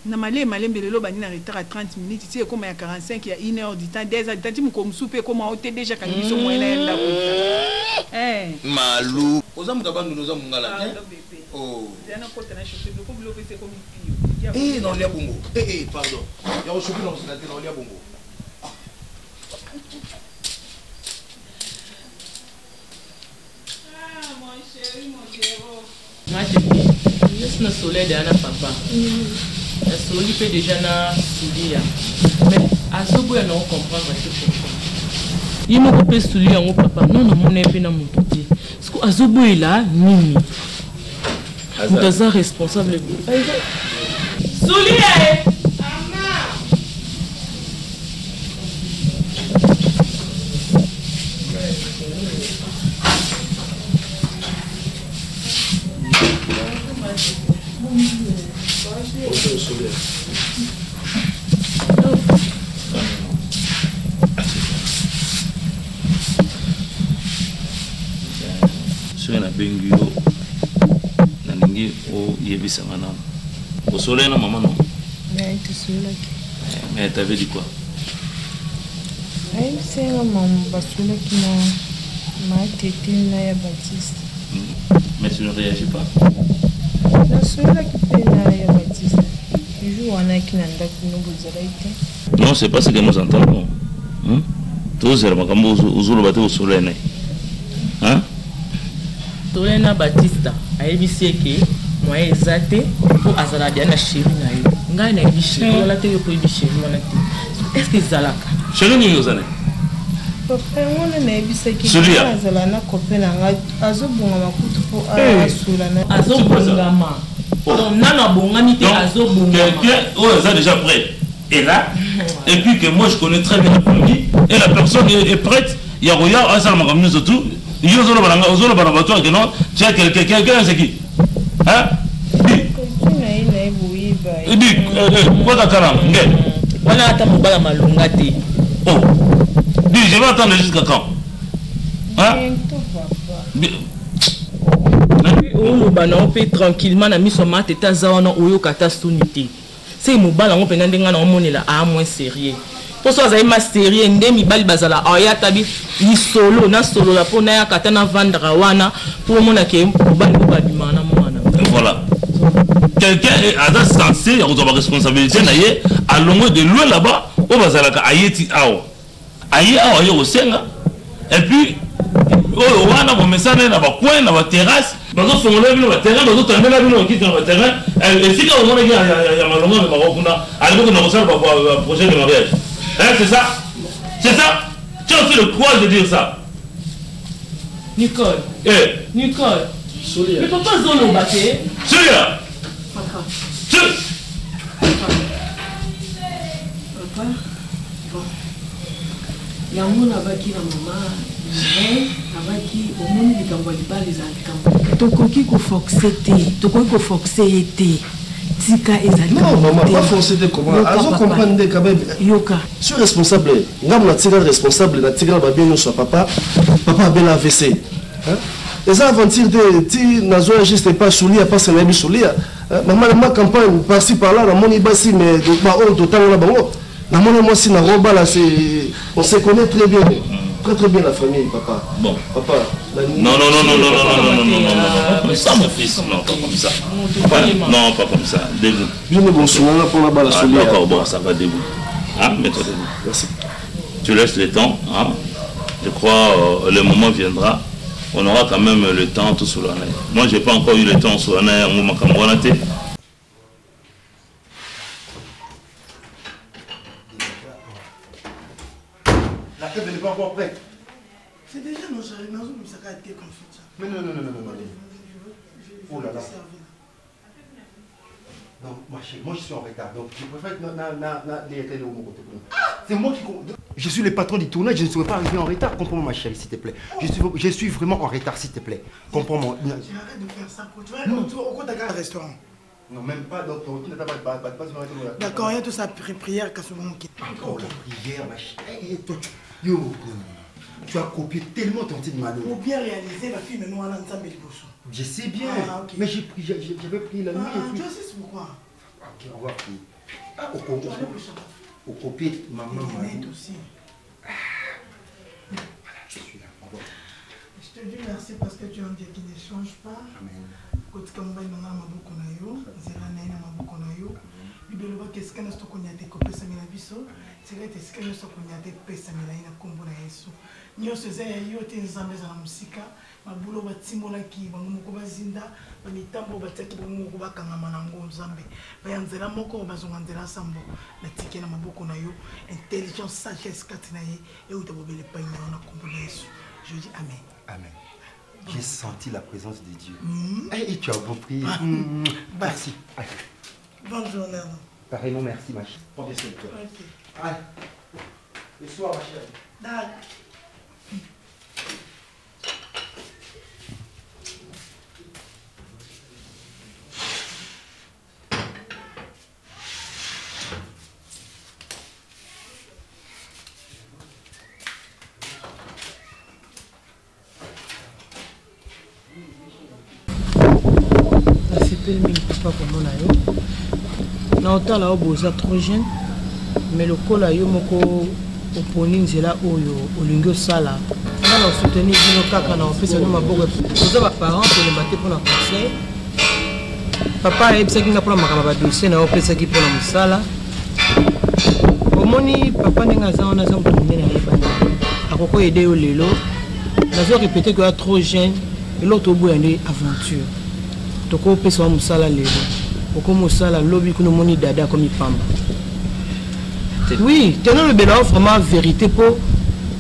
Na malembe malembe lelo obandi na retard ya 30 minutes ti ekoma ya 45 ya une heure du temps, deux heures du temps ti mokolo mosusu pe ekoma o te dejà akangi biso moyen naya ndaku eza. Eh. Malu. Oza moto ya Bandundu oza mungala te? Pardon bebe. Oh. Zela nakota na chauffer biloko biloko esi ekomi pio. Eh naolia bongo. Eh eh pardon. Ya ko chauffer nakozela te naolia bongo. Ah, mon chéri, mon chéro. Ma chérie, nasi na soleil deja na papa. Nasoli pe deja na Sulia. Mais azoboya na comprendre te pourquoi. Ye moko pe Sulia yango papa, non namona ye pe na moto te. Siko azoboyela nini? Moto aza responsable. Sulia eh! Bonjour, Soleil. Soki nabengi yo nalingi oyebisa nga nanu osololi na mama no tosololaki mais t'avais dit quoi ayebisi nga mama basololaki na matete na ya Baptiste mais tu ne réagis pas nasololaki mpe na ya Baptiste jour wana ayaki na ndako bino bozalaki te non c'est pas ce que nous entendons hmm? tozela makambo ozoloba te osolola na ye hein? Tole na Batista ayebisi ye ke moyen eza te po azala deja na chéri na ye. Ngai nayebi chéri wana te, yo pe oyebi chéri wana te. Est-ce que ezalaka? Chéri nini oza na ye? Papa yango wana nayebisaki Sulia. nga azala na copain na ngai azobongama kutu mpo asola na Azobongama. Donc nanu abongami te azobongama. Quelqu'un oyo aza déjà prêt est là et puis que moi je connais très bien la famille et la personne est, est prête ya koya asala makambo nyonso tout yo ozoloba na nga ozoloba na bato que non tu as quelqu'un quelqu'un c'est qui hein costume na ye na ye boyeba di kota kala nge wana ata mobala malonga te oh. Dis, je vais attendre jusqu'à quand Hein oloba na yo mpe tranquillement na miso ya matete aza wana oyoka ata soni te se mobali yango mpenza ndenge nga naomonela aa moins sérieux mpo so azali ma sérieux nde mibali bazala aya ata bi lisolo nasolola mpo nayaka ata navandaka wana mpo omona ke mobali moko abimaka na mwana. Voilà. Quelqu'un est aza censé ya kozwa baresponsabilité na ye alongwe de loin là-bas oyo bazalaka aye ti awa aye awa aye kosenga et puis oyo wana bomesana ye na bacoin na baterrasse bazofongola bino baterrain bazotandela bino bakiti na baterrain esika omonaki ya malonga amemaka kuna alingi kokenda kosala projet de mariage. Hein, c'est ça, c'est ça. Tu as aussi le courage de dire ça? Nicole. Eh. Nicole. Solia. Mais papa azoloba te. Solia. Papa. Papa. Papa. Bon. Yango nabaki na mama Mireille, nabaki omoni likambo ya libala ezala likambo. Tokoki koforce te, tokoki koforce ye te. Tika ezali Non, maman, pas forcer te comment. Yoka, Azo papa. comprendre nde quand même. Yoka. Suis responsable. Ngambo na tika responsable na tika ba bien nyonso ya papa. Papa abela AVC. Hein? Eza aventure te ti nazwa juste pas solia parce que nayebi solia. Hein? Maman na ma campagne par-ci par-là namoni basi mais ba oyo totanga na bango. Namoni mwasi na roba là c'est on se connaît très bien. Très très bien la famille papa. Bon. Papa. Non, non, non, non, non, non, non, non, non, non, non, non, pas comme ça, mon fils. Non, pas comme ça. Pas, non, pas comme ça. Debout. Bino bosungana mpona bala Ah, solia. d'accord, bon, ça va, debout. Hein, mets-toi debout. Merci. Tu laisses le temps, hein. Je crois le moment viendra. On aura quand même le temps tout sous l'année. Moi, j'ai pas encore eu le temps sous l'année. La tête n'est pas encore prête. C'est déjà nos chéris, nous avons mis comme ça. Mais non, non, non, non, non, non. Oh là là. Non, ma chérie, moi je suis en retard, donc je préfère que na, na, na, les télé au mon côté. C'est moi qui. Je suis le patron du tournage, je ne saurais pas arriver en retard. Comprends-moi, ma chérie, s'il te plaît. Je suis vraiment en retard, s'il te plaît. Comprends-moi. Arrête de faire ça, quoi. Tu vas au compte à restaurant. Non, même pas. Donc, tu n'as pas pas pas pas D'accord, il y a tout ça, prière, qu'à ce moment qui. Encore la prière, ma chérie. Toi, tu, yo, non, non, non. Tu as copié tellement ton titre Malo. Pour bien réaliser, la fille, nous, on a ensemble les bouchons. Je sais bien, Ah, ok. mais j'ai pris, j'avais pris la nuit. Ah, et puis... tu sais c'est pourquoi. Ok, on va prier. Ah, au Congo. Au copier, maman. Internet aussi. Voilà, je suis là. Au revoir. Je te dis merci parce que tu es un Dieu qui ne change pas. Amen. Kotika mobali na nga na maboko na yo, nzela na ye na maboko na yo. Bible elobaki esika nyonso tokonya te ekopesamela biso, tika ete esika nyonso tokonya te epesamela ye na nkombo na Yesu. Nyonso eza ya yo te, Nzambe ezala mosika. Mabulu oyo batimolaki bango moko bazinda, bamitambo oyo batiaki bango moko bakangama na yango, Nzambe. Baya nzela moko, bazonga nzela sambo. Natiki ye na maboko na yo, intelligence, sagesse kati na ye euta bobele epai na yo na nkombo na Yesu. Je dis amen. Amen. J'ai senti la présence de Dieu. Mmh. Et tu as beau prier. Ah. Mmh. Bye. Merci. Allez. Bonne journée. alors. Pareillement, merci, ma chérie. Prends bien soin de toi. Ok. Allez. Le soir, ma chérie. D'accord. Nasepeli mingi papa komona yo na otala yo boza trop jeune, mais lokola yo moko oponi nzela oyo olingi osala, nga na osoutenir bino kaka na opesa bino maboko. Toza baparent, tolemba te mpona conseil. Papa ayebisaki nga mpona makambo ya badossier na yo opesaki mpona mosala. Omoni papa ndenge aza wana, aza moto monene, ayebani, akoki oyede yo. Lelo nazo répéter ke oya trop jeune, eloko toboya nde aventure. Tokopesa wa mosala lelo, okomi osala lobi kuna omoni dada akomi pamba. Oui, tena olobela yo vraiment vérité, mpo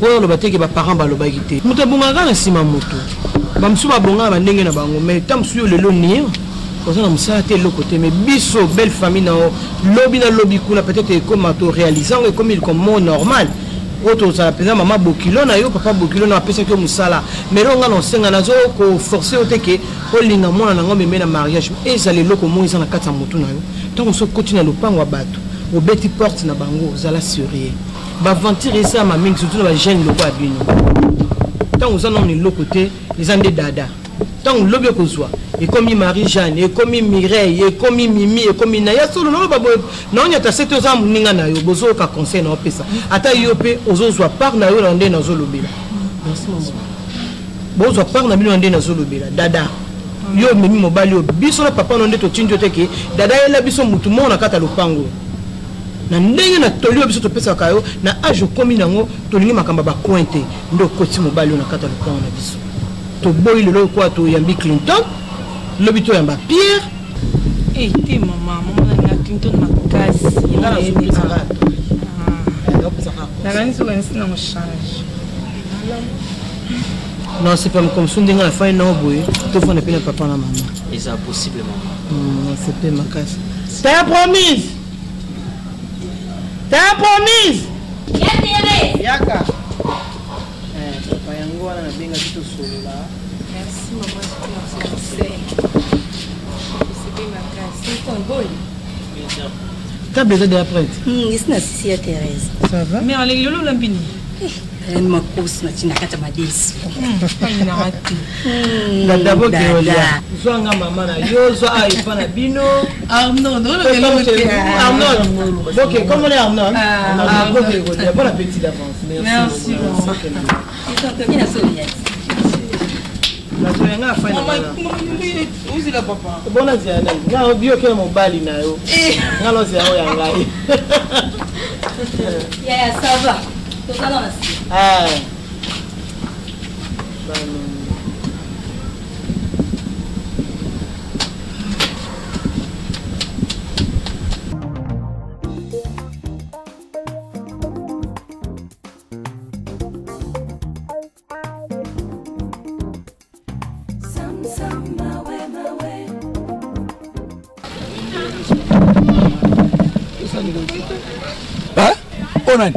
oyo oloba te ke baparent balobaki te. Moto abongaka na nsima, moto bamosusu babongaka bandenge na bango, mais ta mosusu yo lelo nie oza na mosala te, eloko te. Mais biso belle famille na yo, lobi na lobi kuna peut-être ekoma toréalise yango, ekomi comme normal oyo tozala mpenza mama bokilo na yo, papa bokilo na apesaki yo mosala. Mais lelo nga na osenga, nazo koforce yo te ke olinga mwana na ngo meme na mariage. Ezala eloko moko eza na kati ya motu na yo. Ntango so okoti na lopango ya bato, obeti porte na bango, ozala sérieux. Baaventure esalama mingi surtout na bajeune lokola bino. Ntango oza nano eloko te, eza nde dada. Ntango lobi okozwa, ekomi Marie Jeanne, ekomi Mireille, ekomi Mimi, ekomi na ya solo naloba boye naonyata se te oza moninga na yo, bozoyoka conseil na opesa. Ata yo mpe ozozwa part na yo na nde nazolobela. Merci maman. Bozwa part na bino na nde nazolobela. Dada, yo omemi mobali oyo biso na papa no nde totindi yo te ke dada yela biso mutu moko na kati ya lopango. Na ndenge na toli oyo biso topesaka yo na age okomi nango, tolingi makambo ya bacoin te, nde okoti mobali oyo na kati ya lopango na biso. Toboyi lelo lokola toyambi Clinton, lobi toyamba Pierre. Eh te mama, mama na Clinton makasi. Nga nazopesaka toli. Nakanisi okanisi nango change. Non, c'est pas comme ça ndenge nafandi nao boye, tofanda mpe na papa na mama. Eza possible mama. Nasepeli makasi. T'as promise? T'as promise? Yaka. Eh, papa yango wana nabengaki tosolola. Merci maman pour le conseil. Osepeli makasi. Clinton boy. Table eza déjà prête. Esi na sisi ya Thérèse. Ça va? Mais aleki lelo olambi nini? Reine makosi na tina kati ya madesu. Dada bokeolia. Zwa nga mama na yo, zwa awa epa na bino. Arnold, Arnold. Ok, comment on est Arnold? Ah, Arnold. Ok, bon appétit d'avance. Merci. Nazoya nga afai na bana. Ozela papa. Bona zela nani? Nga obi okela mobali na yo. Nga nozela oyo ya ngai. Yaya, ça va. Tozala na si. Ah. Oyo nani?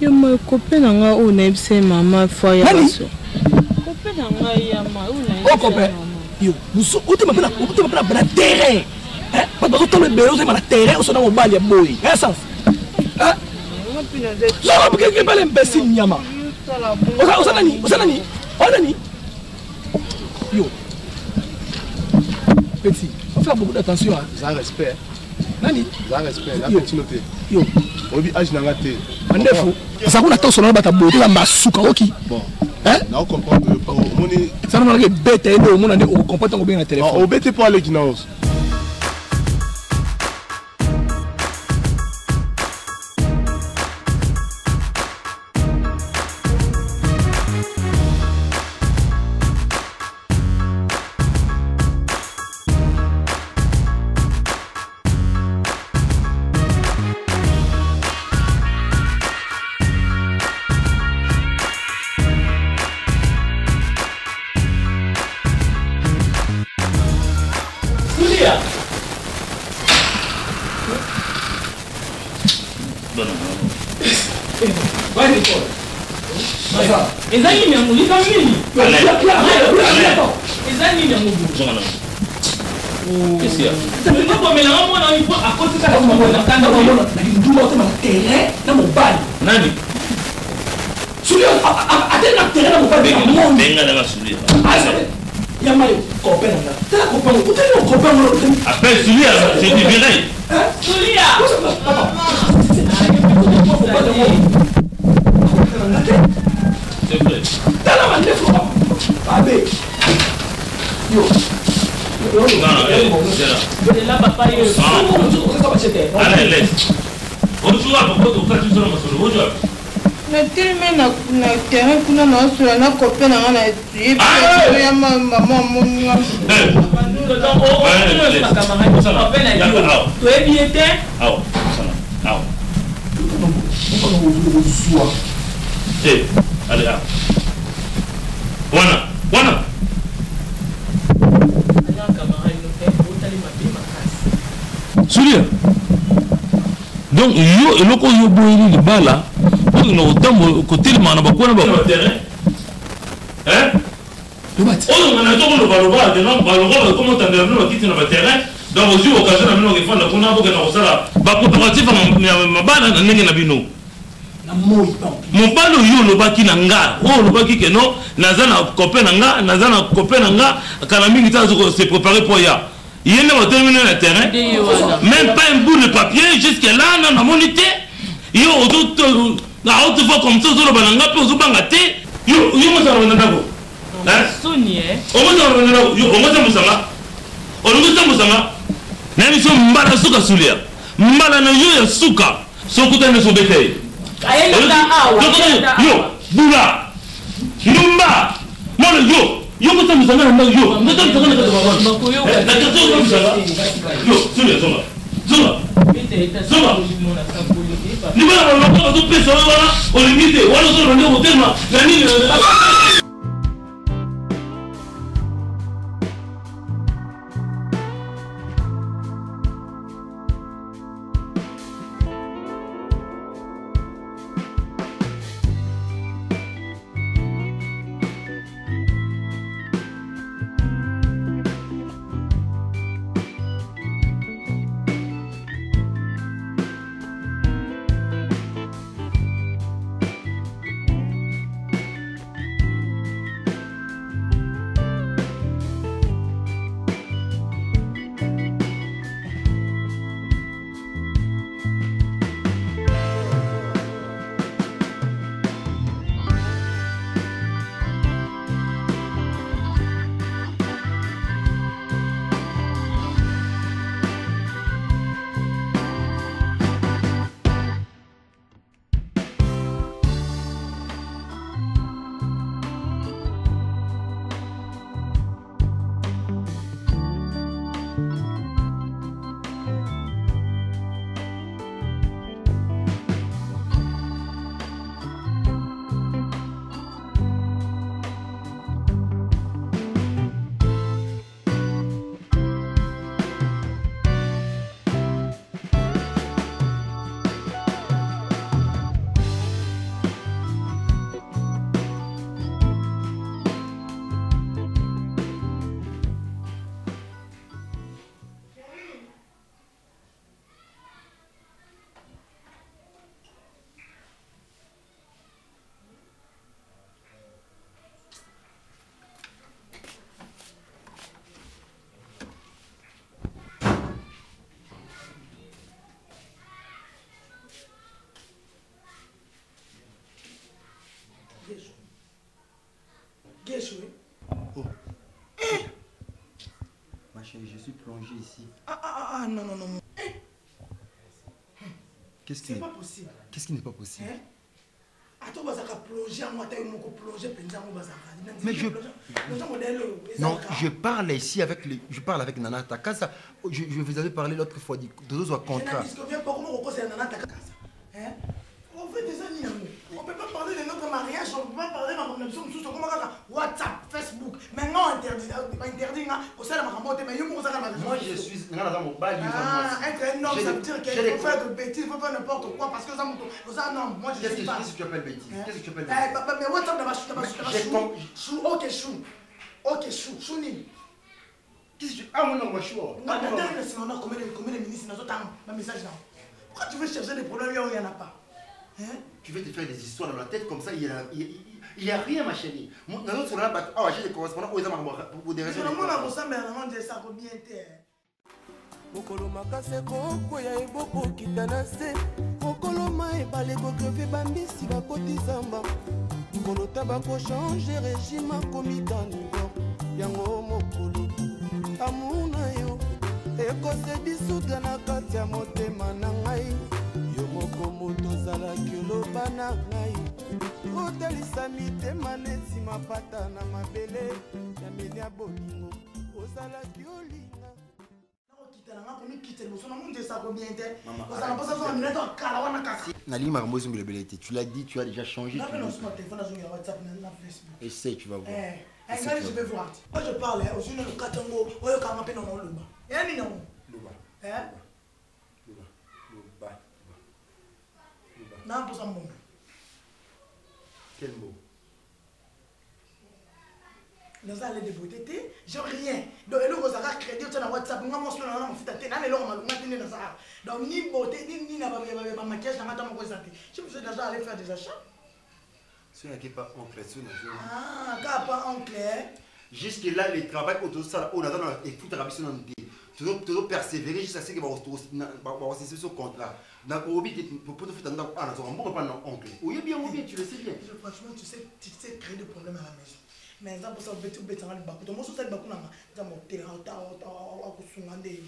Yo ma kope na ngai oyo nayebisa ye mama foi ya Nani? baso. Kope na ngai ya ma oyo nayebisa oyo kope ye mama. Yo mosu otema mpe na otema mpe na na terrain. Hein? Bato bazotala ebele ozema na terrain osona mobali ya boye. Hein sens? Hein? Zala mpe bale imbécile nyama. Oza oza nani? Oza nani? Oza nani? Yo. Petit, faut faire beaucoup d'attention hein. Eza respect. Nani? Eza respect, na Yo. petit note. Yo. Oyebi age na nga te. Mandefu. Oza kuna toso na bata boye toza masuka oki. Bon. Hein? Na comprendre yo po omoni Sana na ke beta ye nde omona nde okomprendre ntango obenga na telefone. Obeti po aleki na yo. Sulia. Eza nini yango? Eza nini? Eza nini yango? Okomelanga mwana oyo po akoti kaka na kanda ndumba otema na terrain na mobali. Nani? Sulia ateli na terrain na mobali na monde. Benga nanga Sulia. Ya mayo copain na nga. Tala copain ngo. Otali na copain ngo. Appelle Sulia, je te dirai. Sulia. C'est vrai. Tala mandefu abe. Yo. Non, non, eh, c'est là. Zela papa yo. Allez, laisse. Bonjour, à propos de quand tu sors, bonjour. Natelemi na na terrain kuna naosola na copain na nga na yebi ya mama amoni nga. Toyebi ye te. Awa, sana. Awa. Eh, allez, awa. Wana, wana. Sulia. Donc yo eloko oyo oboyeli libala oyo na kotambola kotelemaka na bakwana ba terrain. Hein? Oyo nga na tokoloba loba dena baloba bakoma otandela bino bakiti na baterrain donc ozwi occasion na bino okefanda kuna bokenda kosala bacoopérative ya mabala na ndenge na bino. Na moi bon. Mobali oyo olobaki na nga, oyo olobaki que non, naza na copain na nga, naza na copain na nga, kala mingi te azo se préparer po ya. Ye nde batelemi na terrain. Même pas un bout de papier jusque là na namoni te. Yo ozo na haute voix comme ça ozoloba na nga mpe ozobanga te. Yo yo mosala na ndako. Hein? Soni eh. Omosala na ndako, yo omosala nga. Olingi otambusa nga? Nayebi so mbala suka sulia. Mbala na yo ya suka. Soki okutani na obeta ye. Yo bula. Ndumba. Mwana yo. Yo kotambusa nga na ndako yo. Kotambusa nga na kati ya mama. Na kati otambusa nga. Yo sulia zonga. Zonga. Zonga. Libala balobaka bazopesa yo wana olingi te wana ozoloba nde kotelema na nini. Oh. Ma chérie, je suis plongé ici. Ah, ah, ah, ah, non, non, non. Qu'est-ce qui C'est n'est pas possible. Qu'est-ce qui n'est pas possible? Hein? Attends, bazaka plonger yango ata yo moko plonger mpenza yango bazaka. Mais je- Plonger modèle oyo. Non, ezalaka. je parle ici avec les, je parle avec Nana Takasa. Je vous avais parlé l'autre fois du de notre Je contrat. n'en disconviens pas comment on Nana Takasa. Hein? On fait des années yango. On peut pas parler de notre mariage, on peut pas parler de ma mosusu okoma kaka WhatsApp, Facebook. Maintenant interdit interdit nga kosala makambo te mais yo moko ozaka na Moi, je suis Nana dans mon bal, Ah, être un homme, J'ai ça des- veut dire j'ai qu'il des faut faire de bêtises, il faut faire n'importe quoi parce que ça, ça non, moi je Qu'est-ce suis que pas. qu'est-ce que tu appelles bêtise? Hein? Qu'est-ce que tu appelles Eh, bêtise? bah, bah, mais WhatsApp, d'abord, chou, d'abord, j'ai chou, com- chou, ok, chou, ok, chou, chou, nini. Qu'est-ce que tu. Ah, moi, non, moi, chou. Non, mais attends, mais on a combien de ministres dans un message là? Pourquoi tu veux chercher des problèmes là où il n'y en a pas? Hein? Tu veux te faire des histoires dans la tête comme ça, il n'y a, il y a- il y a rien, ma chérie. Moi, Dans notre là, ah, j'ai des correspondants où ils ont pour des raisons. Mais moi, on a mais ça bien été. Mokolo makasi ekokweya ebokokita na se mokolo ma ebale kokreve bambisi bakoti zamba mokolo ta bakochange régime akomi carnivore yango mokolo amour na yo ekose disudre na kati ya motema na ngai yo moko moto ozalaki oloba na ngai otalisa mitema neti mapata na mabele ya meli ya bolingo ozalaki olinga. Kita na nga komikita liboso na mundu esako bien te. Maman, Ozala mposa zonga minete akala wana kaka. Nalingi makambo ezongela te. Tu l'as dit, tu as déjà changé. Nga tu mpe l'as- nasuma telefone azongela WhatsApp na Facebook. Essaye, tu vas voir. Eh, eh, Essaye, ngai tu je vas vais voir. Moi je parle, eh, ozwi nano kati yango oyokanga mpe nano oloba. Eya nini yango? Loba. Eh? Loba. Loba. Loba. Na mposa mbongo. Quel mot? Naza allé de beauté te, j'ai rien. Donc eloko ozalaka crédit otia na WhatsApp, nga mwasi na na mafuta te, na eloko malonga te nde naza awa. Donc ni beauté ni ni na ba ba maquillage na nga ata moko eza te. J'ai besoin d'argent aller faire des achats. Soki nake pa oncle soki nazo. Ah, kaka pa oncle. Eh? Jusque là le travail oyo tozosala oyo naza na efutaka biso nanu te. Tozo persévérer jusqu'à ce que bakosisi biso contrat. Nakobi te po tofuta ndako awa nazwaka mbongo epa na oncle. Oyebi yango bien, tu le sais bien. Franchement, tu sais créer des problèmes à la maison. Mais nzambe mposa obeti obetanga libaku to mosusu osali libaku nanga nzambe otelaka akosunga nde yo.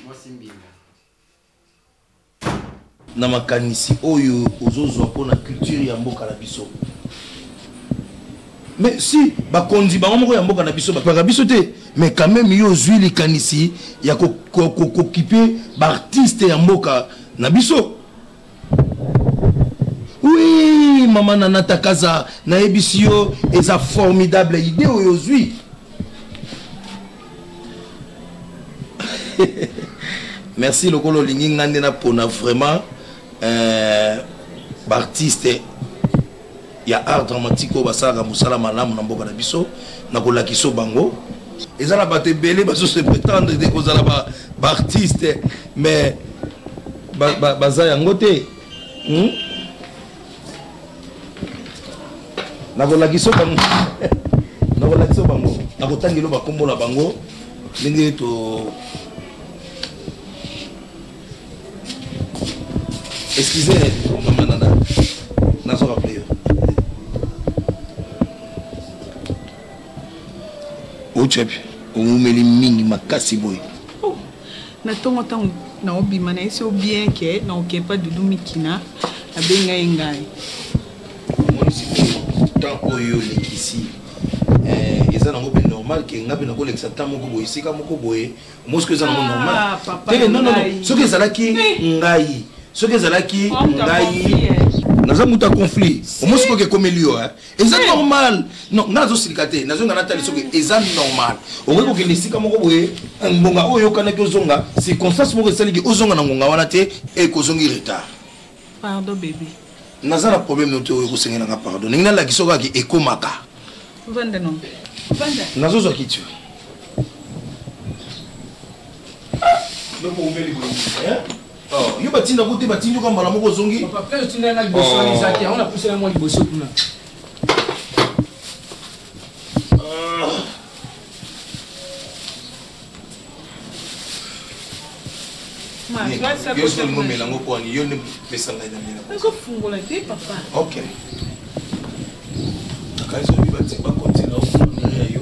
Mwasi mbinga. Na makanisi oyo ozozwa mpo na culture ya mboka na biso. Mais si bakonzi bango moko ya mboka na biso bapaka biso te, mais quand même yo ozwi likanisi ya kokipe baartiste ya mboka na biso. Oui, mama Nana Takaza, nayebisi yo eza formidable idée oyo ozwi. Merci lokola olingi nga nde napona vraiment euh, baartiste ya art dramatique oyo basalaka mosala malamu na mboka na biso na kolakisa bango. Eza na bato ebele bazo se prétendre te kozala baartiste mais baza yango te. Nakolakisa bango, nakolakisa bango, nakotangela bakombo na bango ndenge to. Excusez mama Nana, nazo rappeler yo. Ochapi, omumeli mingi makasi boye. Oh, na ntongo ntango naobima nayesi yo bien ke naokepa Dudu Mikina abenga ye ngai. Omoni sikoyo temps oyo olekisi eza nango mpe normal ke nga mpe nakolekisa temps moko boye esika moko boye mosiko eza nango normal. Ah, papa te. Non, non, non. Ngai. Soki ezalaki ngai, soki ezalaki Oh, moto ya ngai conflit, eh. Naza moto ya conflit. Omoni sikoyo ekomeli yo, eh? Eza normal. Non, ngai nazosilika te, nazonga natali soki eza normal. Okoki kokende esika moko boye, ngonga oyo oyokanaki ozonga, circonstance moko esaliki ozonga na ngonga wana te, ekozongi retard. Pardon bébé. Naza na problème no te oyo ekosengela nga pardon. Ndenge nalakisa kaka ekomaka. Vanda non. Vanda. Nazozwa kiti. Loko umeli boye, hein? Oh, yo batinda ko te, batindi yo mbala moko ozongi. Papa, place otinda nga liboso wana eza te. Yango napusela mwa liboso kuna. Yo soki olingi omela yango mpo wani yo nde pesa ngai na mela. Nazofungola te papa. Ok, nakanisi oyebi bati bakontina ofungola ya yo.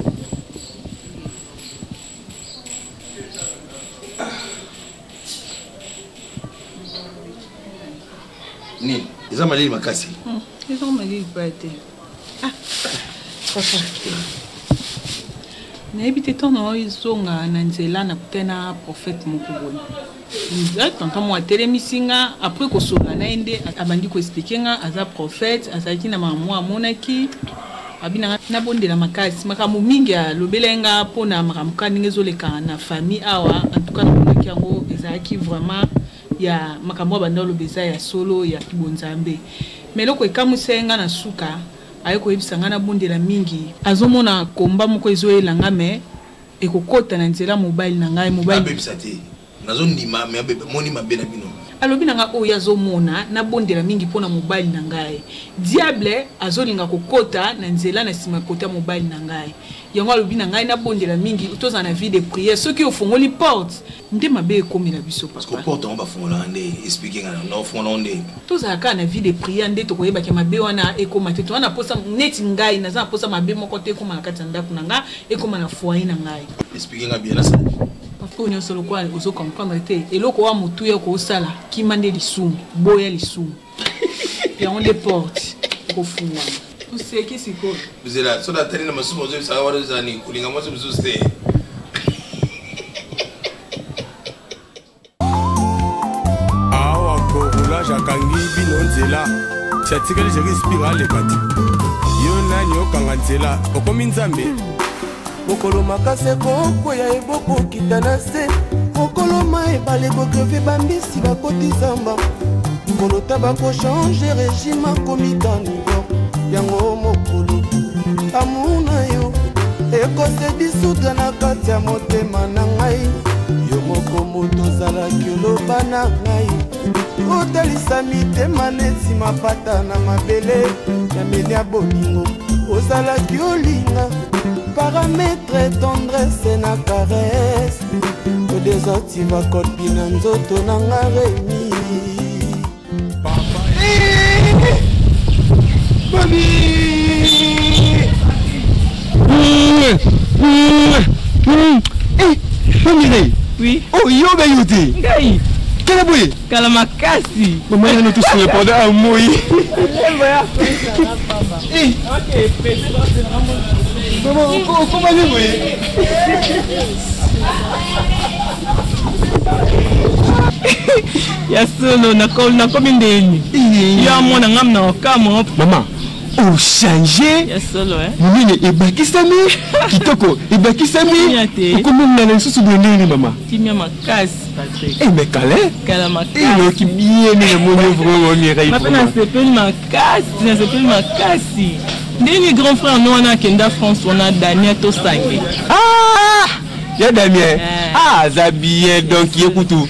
Nini eza malili makasi? Eza malili pa te. Ah, papa, nayebi te ntango oyo ezonga na nzela nakutani na prophète moko boye. Tonton moko atelemisi nga, après kosolola na ye nde abandi koexpliquer nga aza prophète, azalaki na makambo moko amonaki abi na nga nabondela makasi. Makambo mingi alobelaki nga mpona makambo kaka ndenge ezoleka na famille awa. En tout cas namonaki yango ezalaki vraiment ya makambo oyo abanda oloba eza ya solo ya bonzambe. Mais eloko ekamwisa ye nga na suka, aye koyebisa nga nabondela mingi, azomona komba moko ezoyela nga mais ekokota na nzela mobali na ngai. Mobali abebisa te, nazondima me moni mabe na bino. Alobi na nga oyo azomona nabondela mingi mpona mobali na ngai, diable azolinga kokota na nzela na nsima kota mobali na ngai. Yango alobi na ngai nabondela mingi, tozala na vie de prière. Soki ofongoli porte nde mabe ekomela biso papa. Porte yango bafungolaka nde, explique nga na ofungola ngo nde. Tozala kaka na vie de prière nde tokoyebaki mabe wana ekóma te. Toza na posa neti ngai naza na posa mabe moko te ekóma na kati ya ndako na nga, ekóma na foyer na ngai. Explique nga bien, nasala. Oyo nyonso lokola ozo comprendre te eloko wa motuya okosala, kima nde lisumu, boya lisumu, yango nde porte ekofungwama. Oseki sikoyo. Zela so natali na masumu ozoyebisaka wana ozala nini kolinga mwasi mosusu te. Awa koroulage akangi bino nzela, ti atikali Jeri Spire aleka te. Yo nani okanga nzela? Okomi nzambe? Mokolo makasi ekokweya ebokokita na se, mokolo ma ebale kogreve bambisi bakoti zamba, mokolo ta bakochange régime akomi carnivore. Yango mokolo amour na yo ekose dissoudre na kati ya motema na ngai. Yo moko moto ozalaki oloba na ngai, otalisa mitema neti mapata na mabele. Nameli ya bolingo ozalaki olinga, parametre tendresse na caresse, odesortiva kopi na nzoto na nga Remi. Mireille. Oui. Oh, yo ben yo te. Ngai. Kala boye. Kala makasi. Maman yana tout sur pendant un mois. Eh. Maman, comment aller boye? Ya solo nakomi ndeni yo amona ngam na okamwa. Mama, ochange. Ya solo. Monene ebakisami, kitoko ebakisami, okomi ngala lisusu boye ndenge nini mama? Kimia makasi, Patrick. Eh, mais kala. Kala makasi. Eyoki bien ndenge namoni vraiment Mireille. Mape, nasepeli makasi, nasepeli makasi. Ndenge grand frère no wana akenda France wana, Daniel Tosange. Ah, ya Damien. Ah, aza bien. Donc ye kutu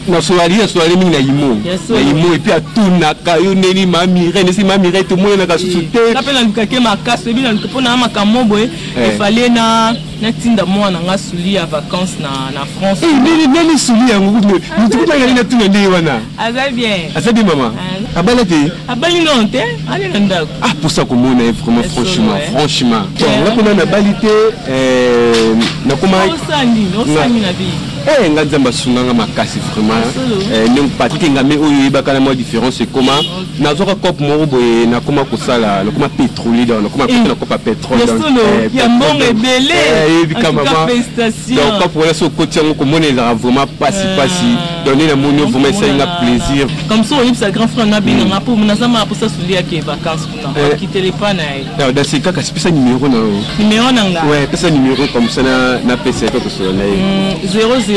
nasolali mingi na imo na imo et puis atunaka yo ndeni ma Mireille, nesi ma Mireille tomonanaka susu te. Nga mpe nalukaki makasi, oyebi, naluka mpo na makambo boye. Efale na natinda mwana nga Suli ya vacance na France. Eh, nini nani Suli yango mutu kutu akali natuna ndenge wana? Aza bien. Aza bien mama. Abala te? Abali non te, ali na ndako. Ah, posa komona ye vraiment. Franchement, franchement, bon, nga mpena nabali te, nakoma osali osali na vie. Eh, nga Nzambe asunganga makasi vraiment. Ndenge Patrik Ngame oyo oyebaka na mwa différence ekoma, nazwaka cope moko boye, nakoma kosala, nakoma pétrolier, donc nakoma kota na cope ya pétrole. Donc ya mbongo ebele. Eyebika mama, donc cope wana so okoti yango, komona ezalaka vraiment pasi pasi. Donc nde namoni yo, vraiment esali nga plaisir. Comme ça oyebisa grand frère nabenganga mpo naza maka mposa Suli ake vacance kuna, akitele pa na ye. Dasi kaka pesa numéro na yo. Numéro na nga? Ouais, pesa numéro, comme ça napesa ye mpe kosola na ye. 00243.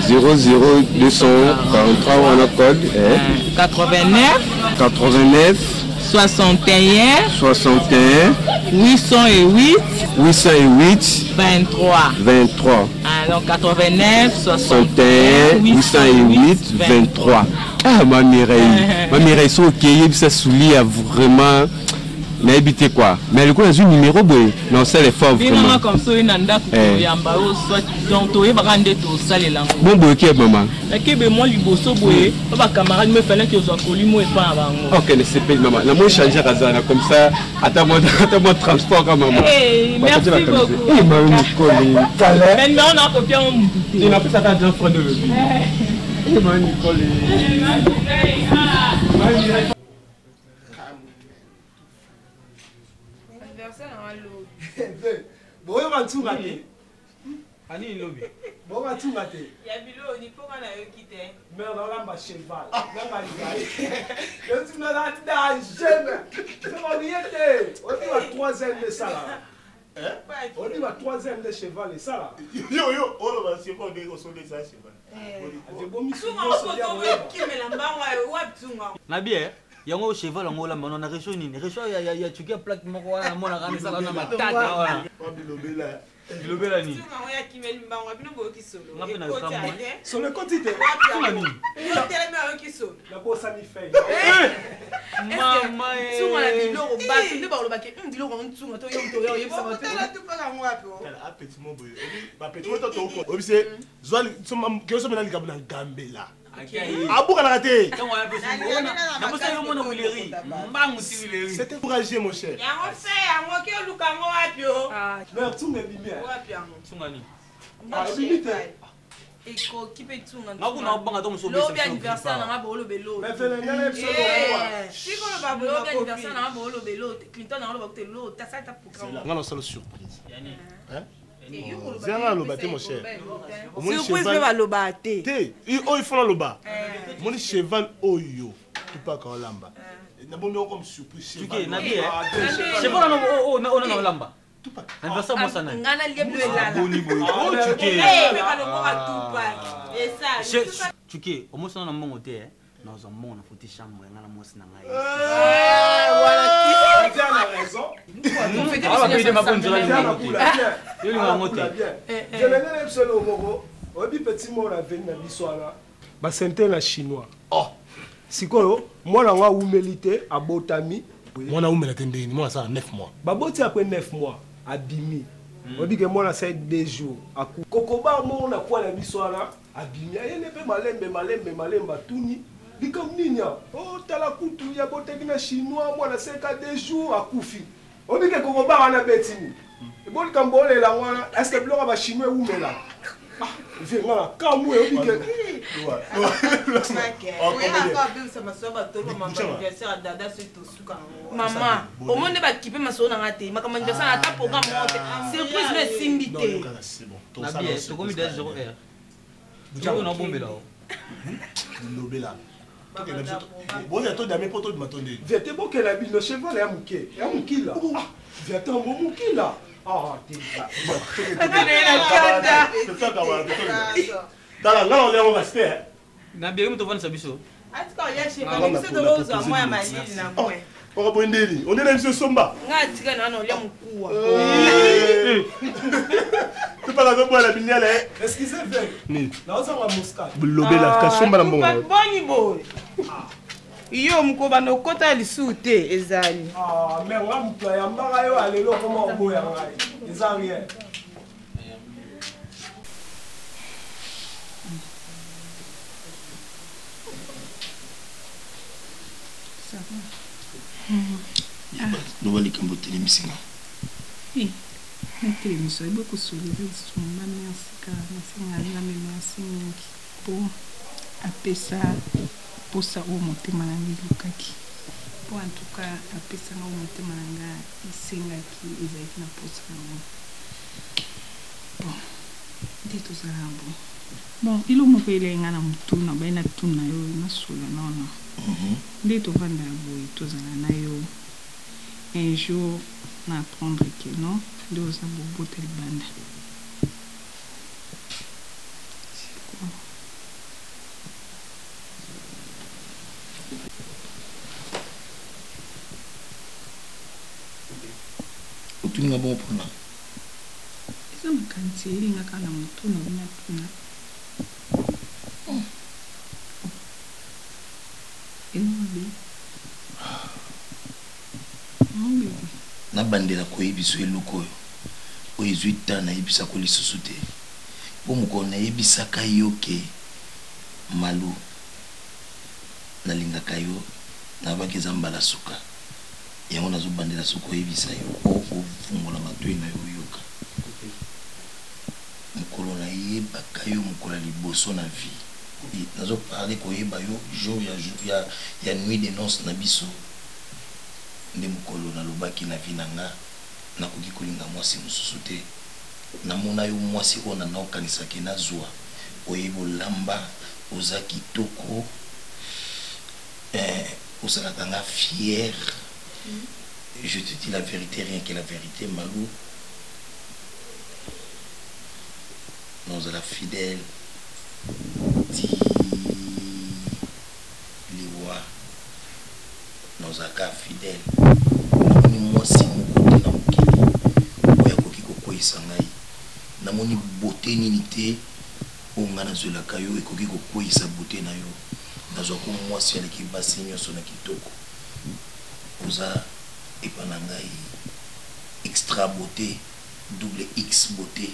00243 wana code. 89. 89. 61. 61. 808. 808. 23. 23. Ah, donc 89 61 808 23. Ah, ma Mireille, ma Mireille, so okei, yebisa Suli ya vraiment nayebi te quoi, mais lokola nazwi numéro boye, na osala effort. Benganga. Vraiment. Comme ça oye na ndako, toyamba yo soit, donc toyebaka nde tosalela yango. Bon boye ke mama. Nakebe mwa liboso boye pa bacamarade mo efalaki ozwa koli mo epa na bango. Ok, nesepeli mama, namoni change azala na comme ça ata mwa transport ka mama. Eh, merci beaucoup. Eh, mama Nicole, kala. Mais numéro na kopia ngo mutu te. Napesaka grand frère de lobi. Eh, mama Nicole. Anniversaire na nga lobi. Boyoka ntunga te. Anini lobi? Boyoka ntunga te. Ya biloni mpo nga nayoki te. Mère, naolamba cheval nanga lingai yotinga na danger. Sokolie te, oyebi ba troisième nde esalaka, oyebi ba troisième nde cheval esalaka. Yo oloba cheval ndenge osondesa cheval. Okimela mbango wapi, Tunga? Na bien yango cheval yango olamba no na réchaud nini? Réchaud ya tuki ya plaque moko wana namonaka misala na matata wana. Bilobela. Bilobela nini? Tunga oyo akimeli mbango, bino boyoki solo. Nga mpe nayoka mwa. Solo ekoti te. Tunga nini? Telemi, ayoki solo. Nabosani fei. Mama. Ntunga na biloko, bato nde balobaki biloko yango ntunga to yo moto oya oyebisa bato. Apeti mo boye, bapeti mo to toko oyebi se zwa keosomela likambo na Gambela, abukanaka te. Naposaki omona wileri mbangu ti wileri. C'était courageux, mon cher. Yango fe yango ke oluka yango wapi o? Mère, tunga ebimi. Wapi yango? Tunga nini? Ebimi te. Ekoki mpe tunga. Nga kuna obanga to mosu. Lobi anniversaire nanga, booloba elo. Mais fele ngana biso lokola. Tikoloba. Lobi anniversaire nanga, booloba elo. Clinton nanga oloba kute lo tasala ta programme. Nga nasala surprise. Zanga aloba te, mon cher. Surprise mpe baloba te. Te, oyo ifo naloba, omoni cheval oyo tupaka olamba, nabomi yango comme surprise. Tuke na bien cheval wana oyo na olamba anniversaire mwasa nani? Nga nalia bilo elala. Boni boye o tuke. Tuke. Tuke omosana na mbongo te. Nazwa mbongo na futi chambre nga na mwasi na ngai. Jelenene biso eloko moko oyebi petit moko na veni na biso wana basente na chinois oh. Sikoyo mwana yango awumeli te abotami. Mwana awumela te ndenge nini? Mwana asala 9 mois. Baboti après 9 mois abimi. Oyebi ke mwana asali 2 jours aku. Kokobar moko na coin na biso wana abimi ayende mpe malembe malembe malembe atuni likambo nini awa oh, tala kutu ye abotaki na chinois mwana asali ka 2 jours akufi. Oyebi ke kokobar wana abeti nini? Ebo likambo olela yango wana est ce que biloko ya ba chinois ewumelaka? Ah, vie nga na kamwe oyebi ke Mama, omoni nde bakipe masolo na nga te, makambo anniversaire ata programme moko te, surprise no esimbi te. Na bien, tokomi déjà 0 heure. Oyo nabombela o. Lobela. Bozela todame mpo tobima to ndeni. Vie te bokela bino cheval ya moke ya mokila. Ah, vie ata mbo mokila. Ah, te. Tala nga na olia ngo kasi te. Na bien moto ofandisa biso. Oka boye ndeni ondena biso esomba. Nga atika na wana olia mokuwa. Topaka tobwala biliala. Excusez vek. Nini? Naozanga muscat. Lobela kasomba na mbongo. Boni boye. Yo mokobanda okota lisusu te ezali. Ah, mais nga moto ayambaka yo alelo okoma oboya ngai. Eza rien. Loba likambo otelemisi nga. Natelemisa oyebi kosouleve lisumba merci kaka nasenga Nzambe merci mingi po apesa posa oyo motema na nga elukaki po en tout cas apesa nga oyo motema na nga esengaki ezalaki na posa yango bon nde tozalaka boye bon eloko moko eyelaki nga na motu nabayi natuna yo nasolola nao nde tovandaka boye tozala na yo un jour na apprendre que non nde oza bobota libanda c'est quoi? Otuni nga bongo pona? Eza makanisi eyeli nga kaka na mutu nalingi natuna. Eza mabe? Non bebe. Nabandela koyebisa yo eloko oyo, oyo ezwi temps nayebisako lisusu te. Po mokolo nayebisaka yo ke Malou nalingaka yo, nalobaki eza mbala suka. Yango nazo bandela soki koyebisa yo po ofungola matoyi na yo oyoka. Mokolo nayebaka yo mokolo ya liboso na vie, nazo parler koyeba yo jour ya ya ya nuit de noces na biso nde mokolo nalobaki na vie na nga nakoki kolinga mwasi mosusu te. Namona yo mwasi oyo na naokanisa ke nazua, oyebi olamba, oza kitoko eh, osalaka nga fière. Je te dis la verite, rien que la verite, Malou. Nozala fidèle ti liwa. Nozalaka fidèle. Namoni mwasi moko te na mokili oyo akoki kokweyisa ngai. Namoni beauté nini te oyo ngai nazwelaka yo ekoki kokweyisa beauté na yo. Nazwako mwasi aleki basi nyonso na kitoko. Oza epa na ngai extra beauté, double X beauté.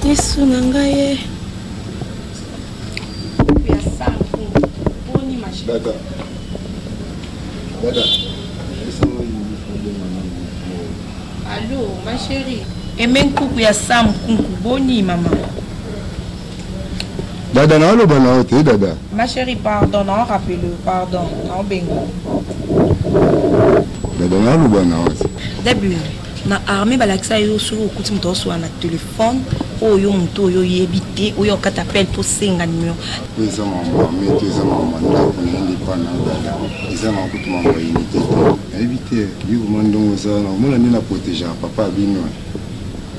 Yesu na ngai ye. Ya sanku boni ma chérie. Dada. Dada. Allo ma chérie. Aime nkuku ya Sam nkunku boni mama. Dada naoloba na yo te dada. Ma chérie pardon nao rappele pardon naobenga. Dada naoloba na yo te. W na armée balakisa yo soki okuti moto aosola na telefone oyo moto oyo oyebi te oyo okata appel mpo senga numero. Oyo eza makambo ya armée te eza makambo ya ndako na ye nde epa na yo dada eza na kutu makambo ya unité te nayebi te yo vraiment ndongo oza wana omona nde na protegeaka papa ya bino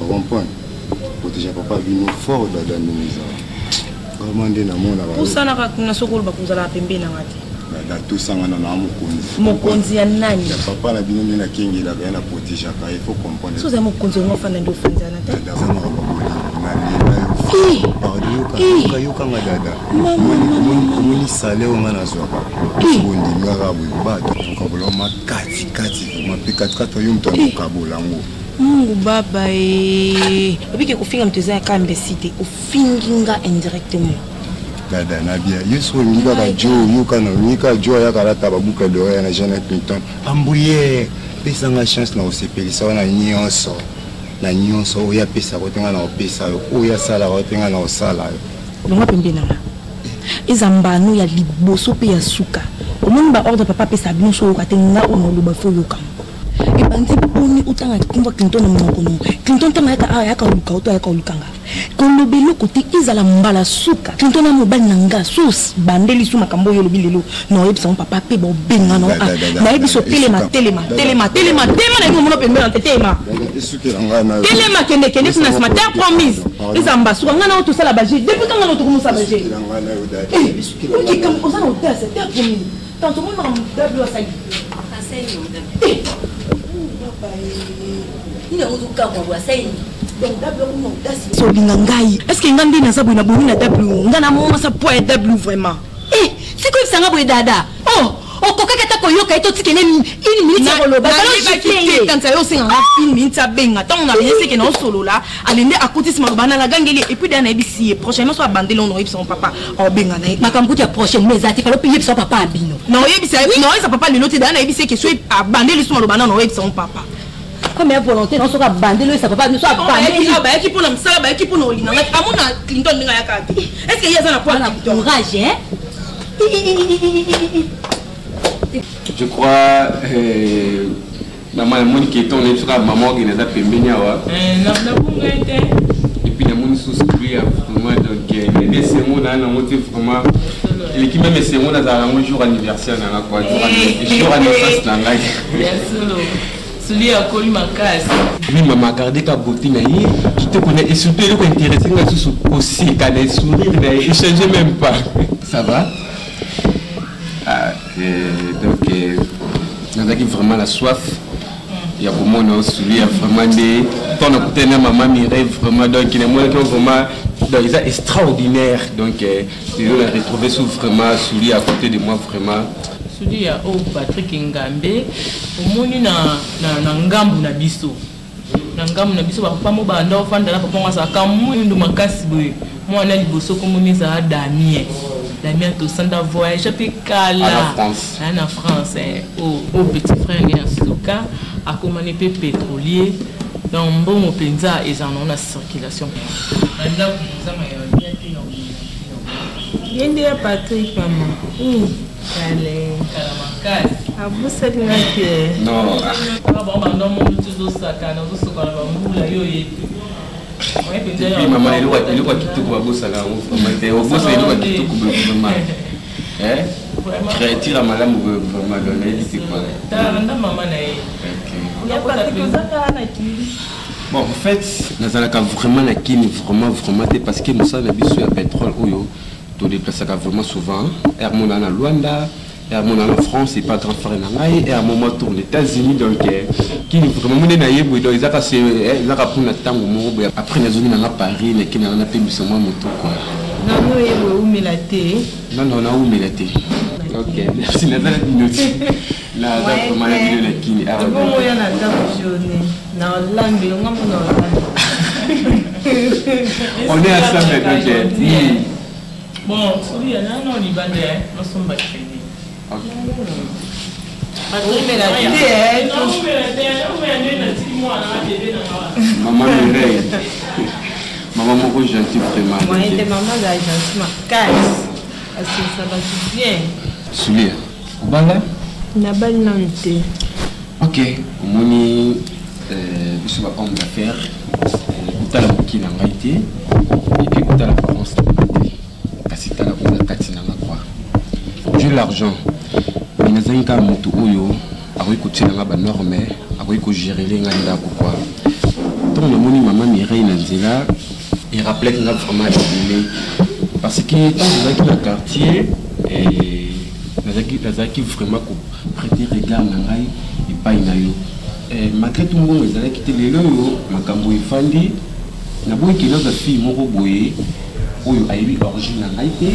o comprendre protegeaka papa ya bino fort dada ndenge eza vraiment nde namonaka Pusanaka kuna soki oloba kozalaka pembeni na nga te. Dada tosangana na mokonzi. Mokonzi ya nani? Ya papa na bino nde nakengelaka ye na protegeaka ye faut comprendre. Soki ozali mokonzi olingi ofanda nde ofandi wana te. Dada aza makambo ya bolingo nalela yo. Pardon yoka yoka yoka nga dada. Omoni salaire oyo nga nazwaka. Bondimi kaka boye bato tokabola yango makati kati vraiment mpe katikati yo moto akokabola yango. Mungu baba ee. Obike kofinga moto eza ya kambesi te. Ofingi nga indirectement. Dada na bien yo soki olingi kaka jo yoka na olingi kaka jo ayaka alata ba boucle d'oreille na Jeanette Clinton embrouillère pesa nga chance na kosepelisa yo na nyonso na nyonso oyo apesaka yo te nga na kopesa yo oyo asalaka yo te nga na kosala yo. Longwa pembeni na nga. Eza mbano ya liboso pe ya suka. Omoni ba ordre papa apesa bino soki oyoka te nga oyo naloba faut oyoka ngo. Ebandi boni otanga kombo ya Clinton na monoko no. Clinton tango ayaka awa ayaka koluka yo to ayaka koluka nga? Koloba eloko te ezala mbala suka. Clinton na mobali na nga soki obandeli su makambo oyo olobi lelo na oyebisa ngo papa pe bao benga na yo na yebi so telema telema telema telema telema na yebi omona pembeni na te telema telema kende kende kuna sima terre promise ezala mbala suka nga na yo tosala ba jeux depuis quand nga na yo tokomi osala ba jeux eh oza na audace terre promise tanto omoni makambo w asali eh nini yango ozokamwa boye asali nini donc w akomi na audace olinga ngai est ce que nga nde naza boye nabongi na w nga na mwasa poids ya w vraiment eh sikoyebisa nga boye dada oh okokaki ata koyoka ye totikele une minute ya koloba kanisa yo osenga nga une minute abenga ntango na ye seke na osolola alende akotisi maloba na nagangeli ye epuis deya nayebisi ye prochainement so abandeli ono oyebisa ngo papa aobenga na ye makambo kutu ya prochainement eza te falo mpe yebisa papa ya bino naoyebisa naoyebisa papa lelo te deya nayebisi ye ke so abandeli so maloba na naoyebisa ngo papa comme ya volonté na soki abandeli oyebisa papa bino so abandeli bayaki mpo na mosala bayaki mpo na olinga ngai amona clinton ndenge ayaka te est ce que ye aza na poids courage hein Je crois euh, maman namoni ke ntango nayebi soki maman okende aza pembeni awa nabunga ye te et puis namoni susu ya vraiment donc nayebi esengo naa nango te vraiment eleki meme esengo nazala nango jour anniversaire na nga quoi jour ya naissance na ngai Suli akoli makasi. Oui mama garde ka beauté na ye kitoko na et surtout eloko intéressé nga lisusu koseka na sourire na ye échanger même pas ça va ah, euh, donc euh, nazalaki vraiment na soif ya komona osuli ya vraiment nde ntango nakutani na mama mireille vraiment donc namonaki vraiment donc eza extraordinaire donc euh, lelo na retrouve sous vraiment suli à côté de moi vraiment Sudi ya oyo Patrick Ngambe omoni na, na, na ngambu na biso na ngambu na biso bapapa mo banda ofanda na papa ngo azalaka mwindu makasi boye mwana liboso komoni ezala Damien Damien tosanda voyage mpe kala aya na France eh. oyo oh, petit frère nge ya suka akomani mpe pétrolier donc mbongo mpenza ezala nango na circulation na ndako ozanga ya bien te ya ye nde ya Patrick mama Kale. Kala makasi. Abusaki nga te. Non. Kaka bango banda omoni ti ozosakana ozosokana bambula yo oyebi. Epuis mama eloko eloko ya kitoko babosaka yango vraiment te obosa eloko ya kitoko boye vraiment. Eh? Créature ya malamu boye vraiment donc nayebi te quoi. Tala mama na ye. Ya Patrick oza kaka na kili. Bon, en fait, nazalaka vraiment na kini vraiment vraiment te parce que mosala na biso ya pétrole oyo To deplasaka vraiment souvent heure moko na na Luanda heure moko na na France epa grand frère na ngai heure moko mwa tour na États-Unis donc eh, kini vraiment mone na ye boye donc ezaka se eh, ezaka mpona ntango moko boye après nazongi na nga Paris nake na nga napembisa mwa moto quoi nano ye boye oumela te non non naumela te ok merci naza na bino ti naza vraiment na bino na kini awa ebongo oya na ndako journée na olambelo nga mona olambelo on est ensemble donc eh, hmm. Bon, soki ya nano libanda eh, nasomba crédit. Oumela te eh. Naumela te, naumela nde natiki mwana na bebe na nga. Maman Mireille. Mama moko gentil vraiment. Moyen te mama azala gentil makasi. Asilisa bato bien. Sulia, obala? Nabali nanu te. Ok, omoni euh, biso ba homme d'affaires euh, kotala mokili na ngai te et puis kotala apparence na ngai te kasi tala oyo na kati na nga quoi. J'ai l'argent mais nazangi kaka moto oyo akoki kotiela nga ba norme akoki kogerele nga ndako quoi. Ntango namoni mama Mireille na nzela erappelaki nga vraiment ebele parce que ntango tozalaki na quartier eh, nazalaki nazalaki vraiment ko prêter regard na ngai epai na yo eh, malgré tout mbongo ezalaki te lelo oyo makambo efandi naboyi ke nazwa fille moko boye oyo ayebi origine na ngai te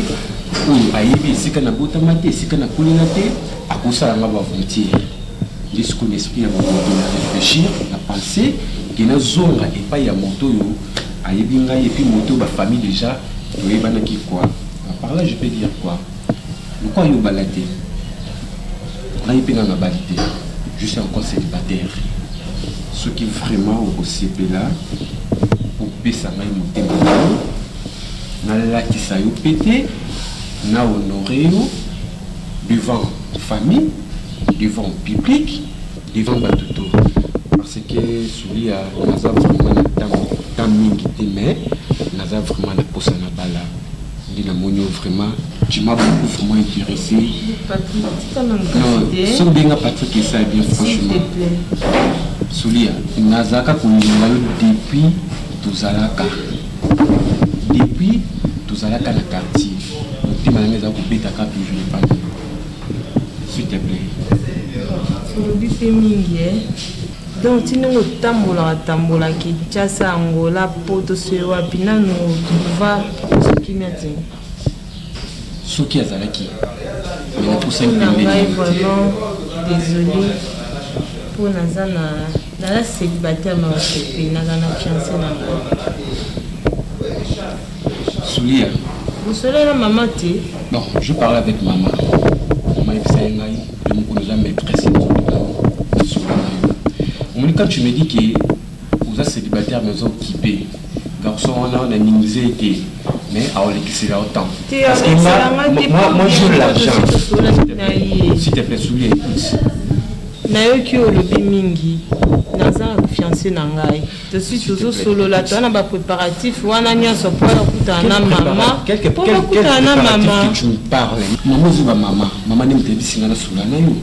oyo ayebi esika nabotama te esika nakolela te akosala nga baaventure nde sikoyo na esprit ya bomoto na réfléchir na penser ke nazonga epai ya moto oyo ayebi ngai epuis moto oyo bafamille déjà toyebanaki quoi par là je peux dire quoi Lokola yo obala te, ngai mpe nanu nabali te, je suis encore celibataire. Soki vraiment okosepela opesa ngai motema na yo, nalatisa yo pete, na honore yo devant famille, devant public, devant bato to. Parce que Sulia naza vraiment na temps mingi te mais naza vraiment na posa na bala. Nde namoni yo vraiment tu m'as beaucoup vraiment intéressé. Patrick, tika nanu kasi te. Non, soki benga Patrick esa bien franchement. S'il te plaît. Solia, nazalaka kolinga yo depuis tozalaka. Depuis tozalaka na quartier. Motema na ngai ezala kobetaka toujours epai na yo. S'il te plaît. Olobi mpe mingi eh. Donc ti ndenge otambolaka tambola Kinshasa, Angola, poto soki wapi nanu va ozwi kimia te. Soki azalaki mais napusani Pona pembeni ngai vraiment désolé po naza na naza célibataire mais osepeli naza na fiancé na ngai. Sulia. Bosolo na maman te. Bon, je parle avec maman. Maman yebisa ye ngai yo moko oza maîtresse ya nzoto na yo solo na yo. Omoni quand tu me dis que oza célibataire mais oza occupé garçon wana na ningise ye te mais aolekisela yo temps. Te Parce que alekisela moi, nga te moi, po moi je veux bientôt l'argent. tosi tosolaki na ye. S'il te plaît, Soulia, écoute. Nayoki yo olobi mingi naza na fiancé na ngai tosi tozosolola toza na bapréparatif wana nyonso mpo ya kokutana na mama mpo bakutana na mama que tu me parles mama ozo ba mama mama nde moto ayebisi nga nasolola na yo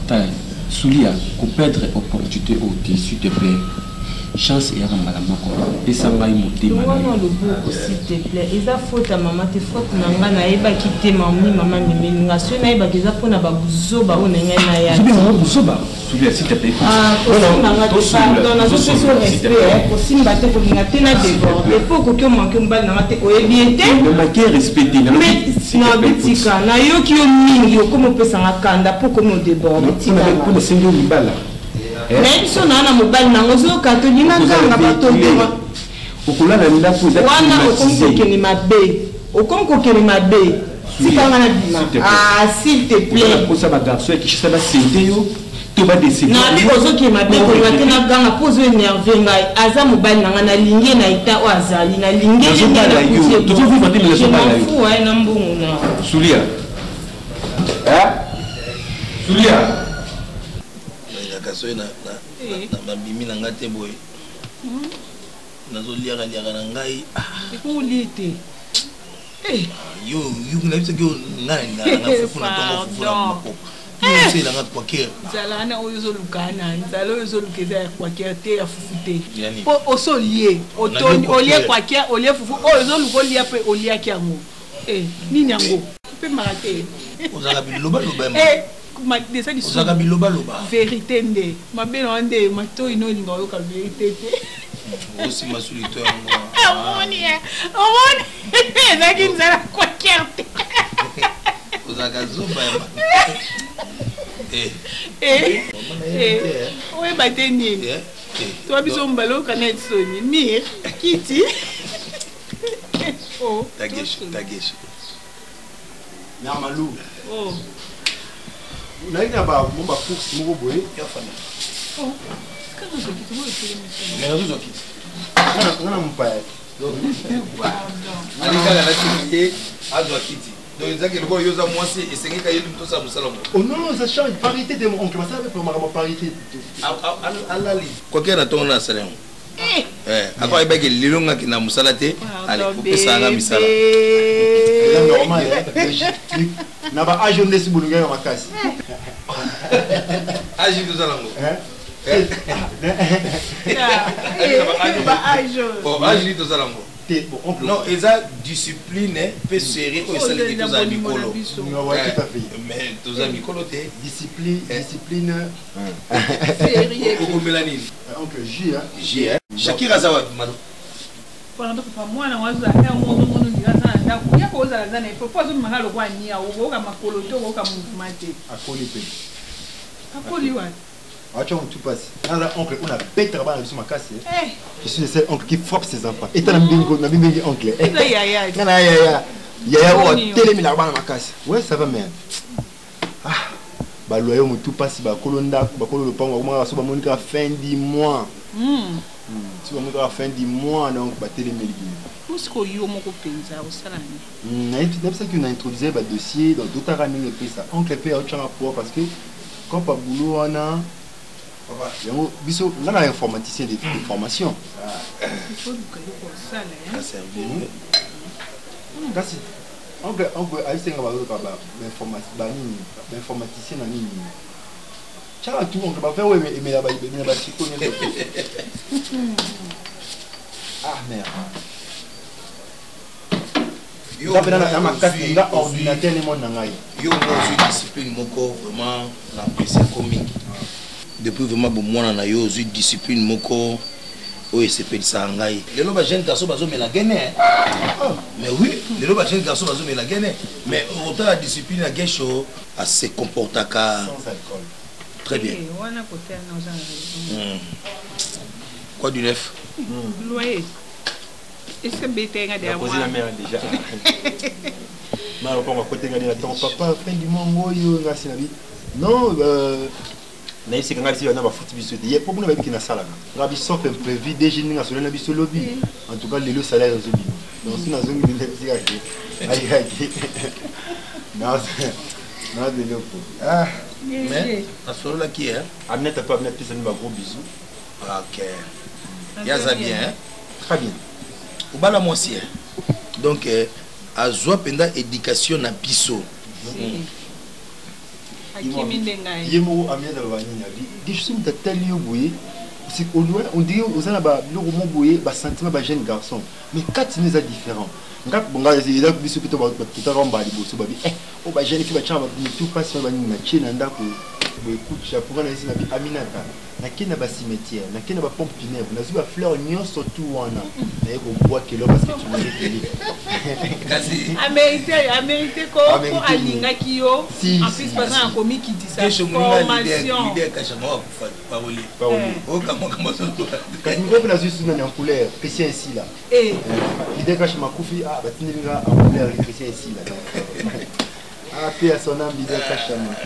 tala sulia koperdre opportunité oyo te s'il te plaît chance eyaka mbala moko pesa ngai motema na wana yo loboko s'il te plaît eza faute ya mama te faute na ngai nayebaki te mami mama amemeli nga soki nayebaki eza mpona babuzoba oyo na ngai naya Ozobenga nga buzoba sulia s'il te plaît Ah, kosimba nga te pardon nazopesa yo respect eh, kosimba te kolinga te na déborde mpo okoki omanke mobali na nga te oyebi ye te namake respect te na bitika nayoki yo mingi okomi opesa nga kanda mpo okomi odeborde tika mpo nasengi yo libala nayebi so naa na mobali nango ozoyoka tolinga nganga bato okolala ndako eza wana okomi climatisé. kokende mabe okomi kokende mabe tika nga na bima ah s'il te plaît posa bagarçon ya kinshasa basente yo to badecevoir nabi ozokende mabe kolinga te naganga mpo ozo énerve ngai aza mobali na ngai nalingi ye na eta oyo azali nalingi Nazobala yo. Tozovivre te, mais nazobala yo. na mbongo na sulia sulia nalingaka soki nabimi na ngai te boye nazoliaka liaka na ngai ekolie te yo yo nayebi soki yo ngai nalingaka na fufu na ntongo fufu na mapoko oselanga kwaker nzala wana oyo ozoluka wana nzala oyo ozoluka eza ya kwaker te ya fufu te Yani. mpo osi olie Nalie olie kwaker. kwaker olie fufu oyo ozoluka olia mpe oliaki yango Eh, nini yango mpemaka te ozalaka bilobaloba Eh, eza lisusu ozalaka bilobaloba vérité nde mabe na wana nde matoi no olinga oyoka vérité te osimba su lito yango omoni eh, omoni ezalaki nzala kwaker te ozalaka zoba ya Eh. Eh, Mama nayebi te, eh. oyeba te nini toa biso mobali oyoka neti soni mire kiti Oh, tageshe tageshe Normalou. oh. nayaki na mo bacourse moko boye Oh, kaka ozwa kiti, oyo etelemi te. Mais nazozwa kiti nga na mopaya Alikaka na siki ye azwa kiti. Donc ezaki lokola yo oza mwasi esengeka ye moto osala mosala mo. Oh non, non, ça change. Parité te, oncle. Basala mpe makambo parité. Alali. Kwake na ntongo na asala yango. Eh, ako ayebaki lelo nga akenda mosala te, ale kopesa nga misala. Eza normal, eh. Na ba age nde si bolingaki ya makasi. Age toza nango. Bon, age nini toza nango? Non, eza discipline mpe série oyo esalaki tozala mikolo. Mais toza mikolo te. Discipline, discipline. Okomela nini? Oncle J, hein? J, hein? Shakira aza wapi malo? Pardon papa, mwana ngo aza heure moko ozomona ondira aza na ndako, yaka ozala aza na ye po azobima kaka lokola nia, okoyoka makolo te, okoyoka mouvement te. Akoli mpe. Akoli wapi? Acha mutu pasi. Naza oncle on a bête bana biso makasi. Eh. Je suis le seul oncle qui frappe ses enfants. Et na mbingo na mbingi oncle. Eza yaya. Nga na yaya. Yaya o telemi na bana makasi. Ouais, ça va mais. Ah. Ba loyer mutu pasi ba kolo ndako, ba kolo lopango ba so ba monika fin du mois. Si ba monika fin du mois donc ba telemeli bino. Mosiko yo moko mpenza osala nini? Nayebisaki na introduisait ba dossier donc totaka ndenge epesa oncle mpe aotyanga poa parce que quand pa boulot wana yango biso nga na informaticien de formation. Il faut luka eloko osala, hein? Kasi oncle oncle ayebisenga bazoka banini bainformaticien na nini tyaka tu oncle bafin oyo emela basiko nyonso. Ah merde. Nga mpe na makasi nga ordinateur ne mona ngai. Yo ngo ozwi discipline moko vraiment na apprécie yango mingi depuis vraiment bomwana na yo, ozwi discipline moko oyo esepelisaka ngai. Lelo ba jeune garçon bazomela gene, mais oui, lelo ba jeune garçon bazomela gene, mais otala discipline ya Gesho, ase comportaka sans alcool très bien. Eh, wana kote wana oza na raison. Quoi du neuf? Loyer ese nga deya na mère déjà mara lopango akotenga nde na ntongo, papa, fin du mois ngo oyo nga si na bi non nayebisika ngai biso na bafuti biso te ye mpo kuna bayebiki nasalaka nga bi sauf imprévu DG ndenge asololi na biso lobi. En tout cas lelo salaire ezobima, donc si nazongi nayebisika ke ayaki naza eloko. Mais nasololaki ye. Aminata mpe Aminata pesani ba gros bisous. Ok, yaza bien, hein? Très bien. Obala mwasi, hein? Donc azwa mpenza éducation na biso. Akimi nde ngai. Ye moko Aminata aloba nini, abi giso moto atali yo boye, on dirait oza na babiloko mo boye, basentiment ba jeune garçon, mais kati no eza différent. Nga bonga eza biso mpe totaka mbala liboso babi oyo bajeune fille batiaka mitu mpasi wana banini natie na ndako boye coup chapeau. Nga nayesi na bi Aminata nakei na bacimetière, nakei na bapompe funèbre, nazwi bafleur nyonso tu wana naye kobwakelo parce que tu mérites. Kasi amérité, amérité ko po alingaki yo. Si, en plus si, baza na si. komikitisa Gesho moninga formation. Leader kashama wakufa parolier. Parolier. Okamwaka kasi moko mpe nazwi susu nani en couleur Christian Esila. Leader Kash makufi, ah, batindeli nga en couleur Christian Esila. Ah, pe ya son âme, leader Kashama.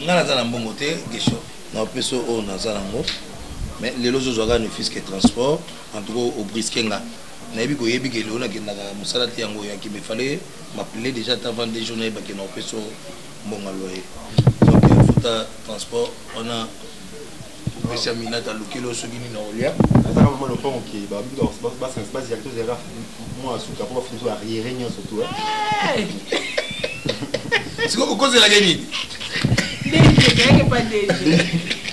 Nga naza na mbongo te Gesho, na opesa oyo naza nango, mais lelo ozozwaka ne fût-ce que transport. En tout cas obriske nga, nayebi koyebi ke lelo nakendaka mosala te, yango oyaki, mais fallait m'appeler déjà ata avant 2 jours, nayebake na opesa mbongo ya loyer. Donc futa transport wana opesi Aminata, alukeli oyo soki nini na kolia. Azaka mama lopango ke bazalaki tozalaka mwa suka mpo bafuta biso arriere nyonso tu. Sikoyo okozelaka nini? DG kayeke pa DG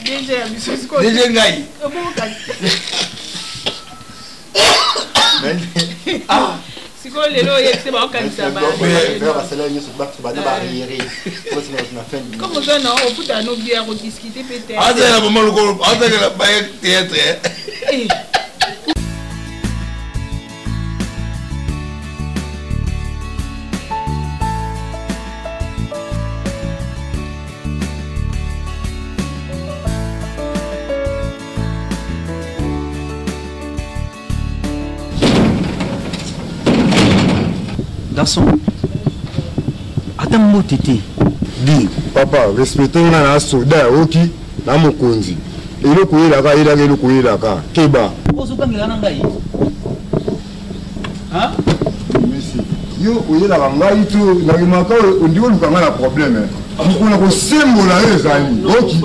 DG ya biso sikoyo. DG ngai. Oboka. Sikoyo lelo oyebise baokanisa basalaire nyonso bana baarriere na fin du comme oza na ofuta no bière odiscute pe te. Azala mama lokolo azalaka baye théâtre. Eh. Garçon, ata mbote te. Di papa, respecte nga na soda oki na mokonzi. Eloko oyelaka, ayelaka eloko oyelaka, keba. Ozokangela na ngai. Yo oyelaka ngai to nalemaka ondi oluka ngai na problème. Mokolo na kosembola yo ezali. Oki.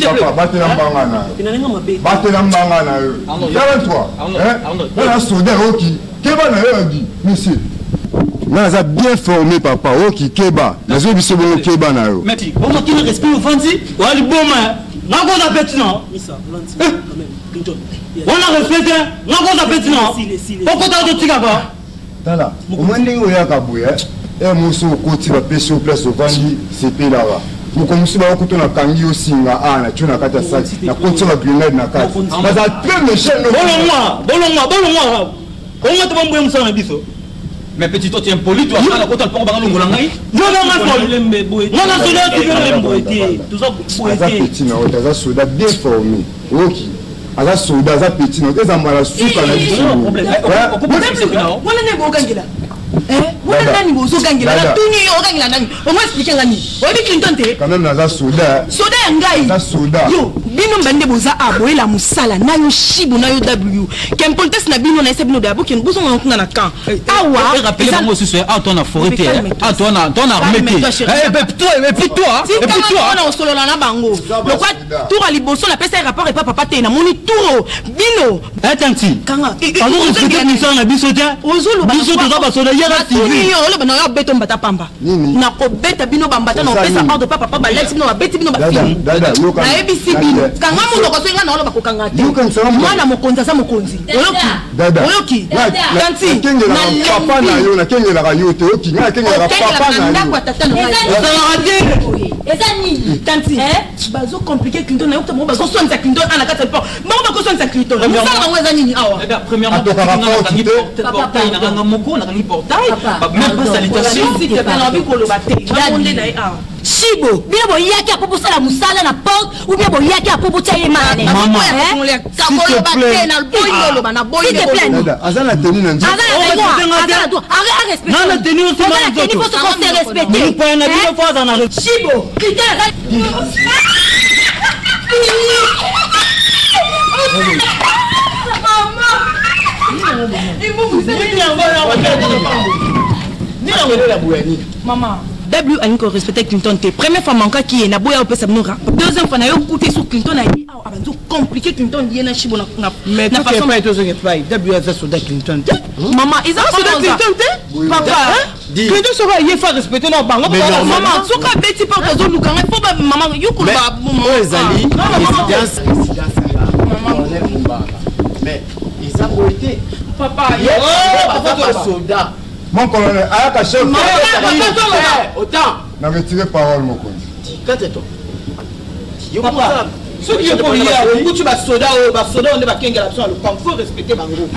Papa batela mbanga na yo. Batela mbanga na yo. Tala toi. Hein? Na soda oki. Keba na yo di monsieur. Nga naza bien formé papa oki keba. Nazo biso bongo keba na yo. Merci. Bongo kini respect ofandi, wa liboma. Nakoza petit non. Wana respect te, nakoza petit non. Okota ototika ba. Tala, omoni ndenge oyaka boye eh moso okoti bapesi yo place ovandi sepelaka mokolo mosusu bakokuta nakangi yo singa a na tio na kati ya saki nakoti yo bagrenade na kati naza très méchant. Bolongwa, bolongwa, bolongwa, bongo te bomboye mosala na biso. Mais petit, toi tu es impoli, toi, na kota mpongo banga longola ngai. Yo na nga poli. Nga na soda tu. Aza petit na yo, aza soda bien formé. Oki. Aza soda, aza petit na yo, eza mbala suka na biso. Wana nde bokangela wana nani bozogangela? Natuni yo, ogangela nani? Omo explike nga nini? Oyebi Clinton te? Quand même naza soda. Soda ya ngai. Naza soda. Yo bino mibali nde boza a boyela mosala na yo shibo na yo w kempolitese na bino nayesa bino deya bokende bozonga kuna na camp awa. Rappelez bango susu awa to na forêt te, awa to na to na armée te. Et puis toi, et puis toi. Wana osolola na bango lokwa tour ya liboso napesa ye rapport epa papa te, namoni tour bino. Tanti kanga. Azo respecte misala na biso te. Biso toza basoda yaka civil. Yo oloba na yo abeta mbata pamba, nakobeta bino bambata na opesa ordre pa papa, balakisi bino, babeti bino bafini. Nayebisi bino, kanga monoko soki nga na oloba kokanga te. Mwana mokonzi aza mokonzi, oyoki? Oyoki tanti? Papa na yo nakengelaka yo te, oki? Nga nakengelaka papa na yo. Ndako ya tata na ngai ozalaka te. Eza nini? Tanti, bazo compliqué Clinton na yo, bango bazoswanisa Clinton ana kati ya port, bango bakoswanisa Clinton. Mosala bango eza nini awa? Premièrement, nakangi portail na nga moko, nakangi portail, même pas salutation. Nabi koloba te, bango nde na ye awa. Shibo, bino boyaki apo bosala mosala na porte ou bien boyaki apo botya ye mane? Koloba te, na boyi oloba, na boyi. Aza na teni na nzoto. Na teni osi. Mopaya na bino fo aza na. Shibo, critère aza. Mama W alingi korespecte Clinton te. Première fois mankaki ye, naboya opesa bino rapport. Deuxième fois nayo kute sur Clinton aye awa, abandi compliqué Clinton ye na Shibo na Mais na façon. Epai tozoki epai W aza soda Clinton te. Mama eza soda Clinton te. Papa. Clinton soki aye fa respecte na bango. Mama soki abeti porte azoluka ngai mpo mama yo koloba. Oyo ezali résidence ya colonel Mumbanga, mais eza boye te. Papa. Baza basoda. Mon colonel ayaka chef. Autant. Na retire parole, mokonzi. Kate to. Papa, soki yo mpo ye okuti basoda oyo, basoda oyo nde bakengela biso na lopango, faut respecte bango.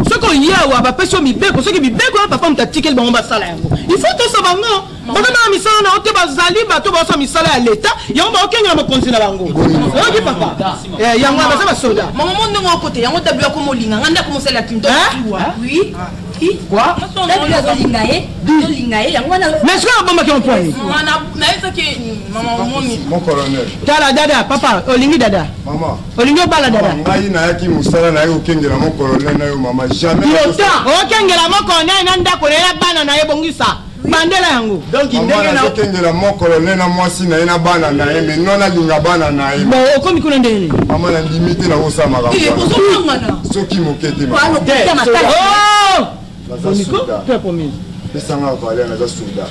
Soki oye awa bapesi yo mibeko, soki mibeko ya papa moto atikeli bango basala yango, il faut tosa bango. Bazobana misala na yo te, bazali bato bazosala misala ya leta, yango baokengela mokonzi na bango. Oyoki papa? Yango baza basoda. Mama mo ndenge okote yango W akomolinga nga nde akomosalela Clinton. Oui. Quoi? Azolinga ye, azolinga ye, yango wana. Mais soki abombaki yo mpo ye. Nayebisaki mama omoni. Mon colonel. Tala dada, papa olingi dada. Mama. Olingi obala dada. Ngai nayaki mosala, nayaki kokengela mon colonel na yo mama, jamais. Yota okengela mon colonel na ndako na ye na bana na ye, bongisa bandela yango. Mama, nazokengela mon colonel na mwasi na ye na bana na ye, mais non nalinga bana na ye. Bon, okomi kuna ndenge nini? Mama, nandimi te nakosala makambo ozokangana. Soki moke te mama. Naza soda, pesanga valeur, naza soda.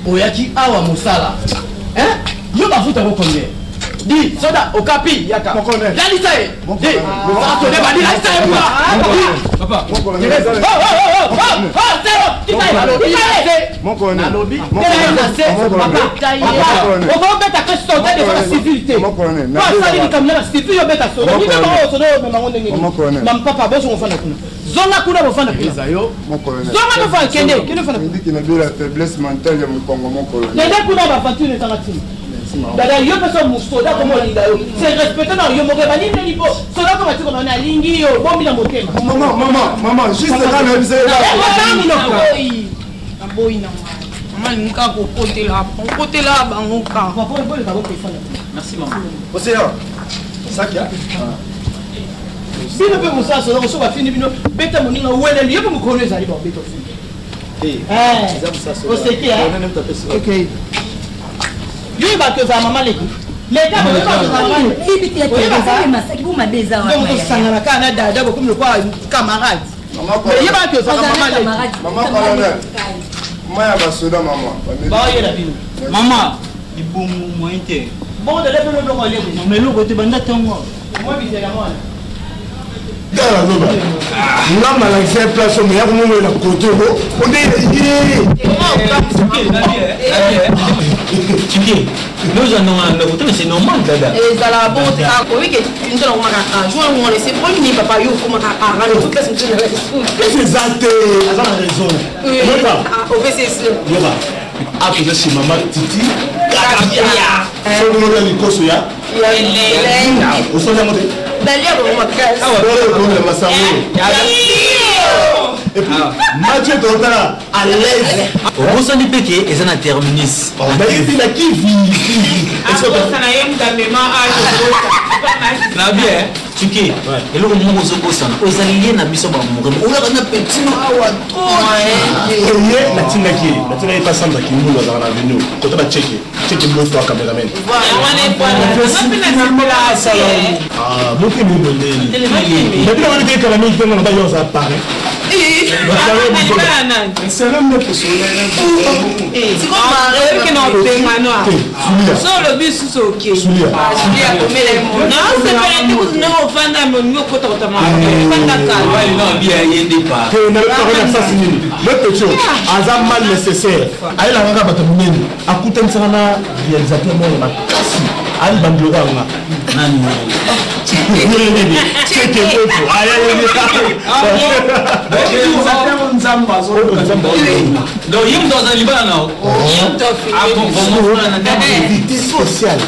Oyaki awa mosala yo bafuta ko combien? Di soda okapi yaka lalisa ye di soda badi lalisa ye kuna. Papa. Okobeta pe soda defa na civil te, po asali likambo na civil, yo beta soda bino bango soda oyo memango ndenge nini? Mampapa, bozongo ofanda kuna, zonga kuna, bofanda kuna, zonga bofanda, kende kende ofanda kuna. Ndiki na bela faiblesse mentale ya mokongo, mon colonel. Kende kuna, baventure ezanga ntina. Dada, yo mpe so mosoda komo olinga yo, se respecte na yo moko ebandi ndeni mpo soda koma tiko na alingi yo bombi na motema. Mama, mama, mama, juste kaka nayebisa ye. Naboyi na ngai mama, alingi kaka kokotela kokotela bango kaka. Merci mama. Océan. Sakia. Bino mpe mosala soloko so bafini bino, beta moninga weleli yo mpe mokolo ezali babeta ofini. Oseki ok, yo oyebaka ozala mama leki. Leta kaka na dada, bokomi lokola camarade, yebaka ozala mama leki. Mama colonel, ma ya basoda, mama. Baoyela bino. Mama libongo moyen te. Bongo dada mpe loboko aleki. Mama eloko te banda ntongo. Mwa bizela mwana. Tala loba nga malakisa place oyo ya komomela kote o onde. Tike nozwa ndongo na ndako tona, c'est normal dada. Ezala bongo te, oyebi ke ntola okomaka jour yango wana, c'est premier papa yo okomaka arrange toute classe mosusu na ese eza te, aza na raison. Yoka. Opesi esi. Yoka, akoza chez mama Titi Kapia, soki oya likoso ya osali yango te. Nalia bango makasi. Oyo masango et puis Mathieu totala à l'aise. Obosani mpe ke eza na terminus. Bayebi na kivi. Akosana ye mutu amema. Na bien Tike, eloko moko ozobosana, ozali ye na biso bamoremo, oyaka na petino awa. Ye natindaki ye, natindaki pa Sandra Kimbulu, azalaka na avenue kota bacheke cheke mboto ya cameraman mokili bondeli nabino wana te kala mingi mpenga na bayo aza pare. So olobi susu oke naosepela te kutu ndenge ofanda moningi okotakotama ofanda. Kala nini le petit aza mal nécessaire, ayelaka kaka bato minene, akutanisaka na réalisateur moko ya makasi ali bandiloko yanga. Cheke mwepo. Donc ye moto aza libala na Invité spécial,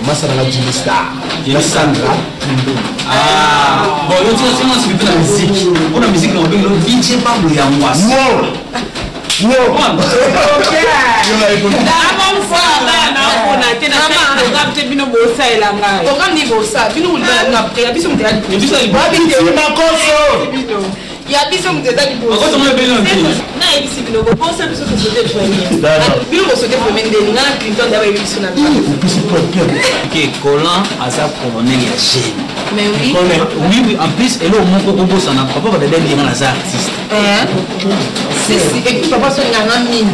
masalaka Jimmy Star na Sandra. Bon, yo tina tina mpe na musique, mpona musique na obengelo DJ Pablo ya Ngwasi. Nampona te, nasali programme te, bino bosalela ngai. Programme ni bosa bino kolibala après ya biso moto eza liboso. Makoso. Ya biso moto eza liboso. Nayebisi bino bobosa biso, tosote premier, bino bosote premier ndeni nga na Clinton da bayebi biso na. Ok, Colin aza colonel ya jeune. Mais oui. Oui, oui, en plus eloko moko kobosana, papa badada ndenge naza artiste. Si si, et puis papa soki nanga mingi.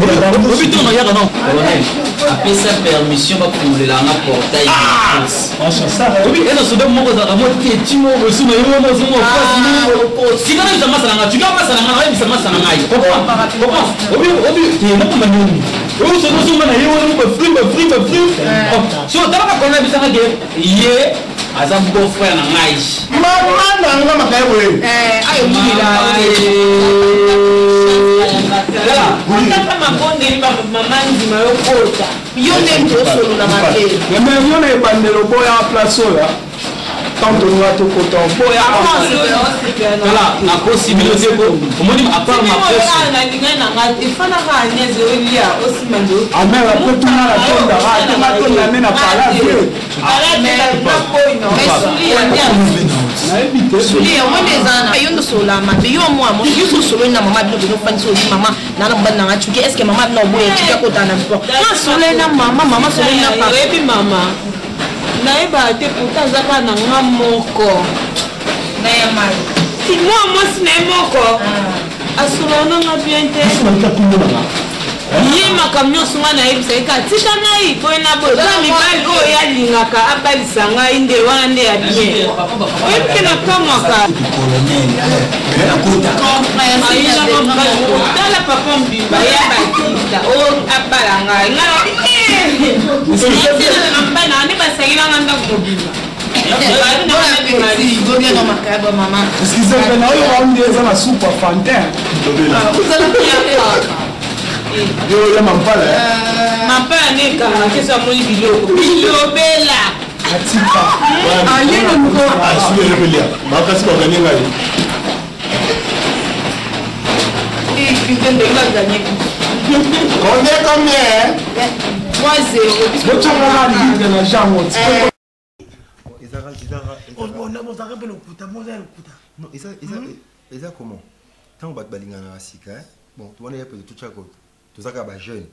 Obi ntongo yaka non, colonel apesa permission bafungolela nga portail. Obi eza soda moko ezalaka mo teti moko bosu na ye wana ozongo tika nayebisa masa na ngai, tika masa na ngai, nayebisa masa na ngai obi obi te nakomba nini oyo soki ozonga na ye wana mo bafri bafri bafri. So talaka colonel abisanga ke ye aza beau frère na ngai. Mama na nga makaya boye. Ayo mimela. Otata mabondeli, mama ndima yo kota. Yo nde moto osolola mabe. Mais yo na ebandelo boya place oyo, tant tolinga tokota boya. Tala, nakosi bino te po omoni à part makosi. Nalingai nanga efanaka Agnès olia osima nde. Amer apres tuna na tonda atenga tonda nde na pala vieux. Nayebi te. Suli omoni eza na yo nde osolola mabe, yo mwa mo yo so osololi na mama bino bino ofandisi ozi mama nana mobali nanga Cuki, est ce que mama bino oboya Cuki akotana na sport? Nga sololi na mama, mama sololi na papa. Oyebi mama nayebaka te, pourtant aza kaka na nga moko. Na ya mai. Ti mwa mwasi na ye moko asolola nanga bien te. Ye makambo nyonso ngai nayebisa ye kaka tika ngai boye na boye, kaka mibali oyo ye alingaka abalisa ngai nde wana nde ya bien. Oyebi ke nakamwaka tala papa mbimba ye abatista oyo abala ngai ngai na nde basalelanga ndako mobimba. Excuse mpe na oyo waundi eza na supu ya fantin. Yo ya mampala. Mampala nde ekanga te, so amoni biloko bilobela. Atika. Suki elepelia makasi, baganye ngai. Combien, combien? 3-0. Botyanga na libre na jango. Ozalaka mpe lokuta, moza ya lokuta. Non, eza eza eza comment ntango bato balinganaka sika. Bon, wana ya peut-être tout toza kaka bajeune.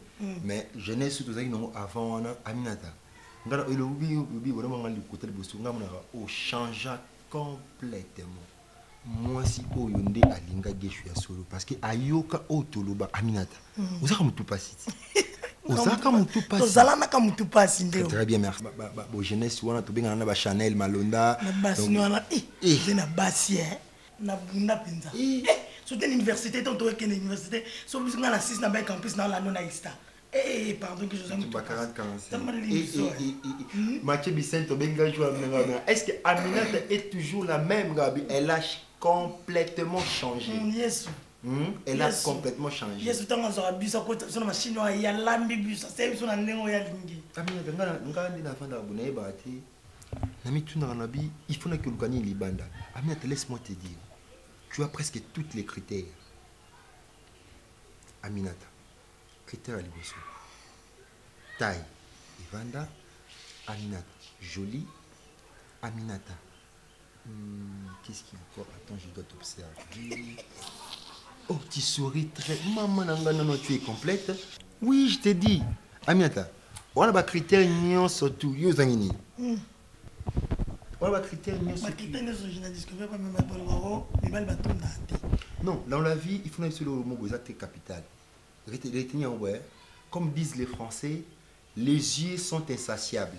Mais jeunesse tozalaki nango avant wana, Aminata, nga na elobi obi vraiment nga likota liboso nga monaka ochangea complètement. Mwasi oyo nde alinga Gesho ya solo parce que ayoka oyo toloba. Aminata, ozaka motu pasi ti, ozalaka motu pasi. Tozalanaka motu pasi nde. Très bien, merci. Bo jeunesse wana tobengana na bachanel malonda. Na basi wana eze na basi na bunda mpenza. Soki na université, to tokende université, so biso nga na 6 na bai campus na olando na ista. Pardon que José. Ba 40 45. Mathieu Bissent Benga joue. Est-ce que Aminata est toujours la même, Gabi? Elle a complètement changé. Yesu. Elle a complètement changé. Yesu, ntango azwaka biso, akota biso na machine oyo alambi biso, asali biso na ndenge oyo alingi. Aminata, nga nde nafandaka bo nayebaka te, namitunaka na bi il faut nakoluka nini libanda. Aminata, laisse-moi te dire, tu as presque toutes les critères. Aminata, critère ya liboso, taille evanda. Aminata jolie. Aminata, qu'est-ce qu'il y a encore? Attends, je dois t'observer. Oh, tu souris très maman nanga. Non, non, tu es complète. Oui, je t'ai dit, Aminata, wana bacritère nyonso tu, yo ozangi nini? Wana bacritère nyonso. Bacritère nyonso, je na discouvert pas même balobako mibali batondaka te. Non, dans la vie, il faut na biso eloko moko eza très capital. Retenir yango boye, comme disent les Français, les yeux sont insatiables,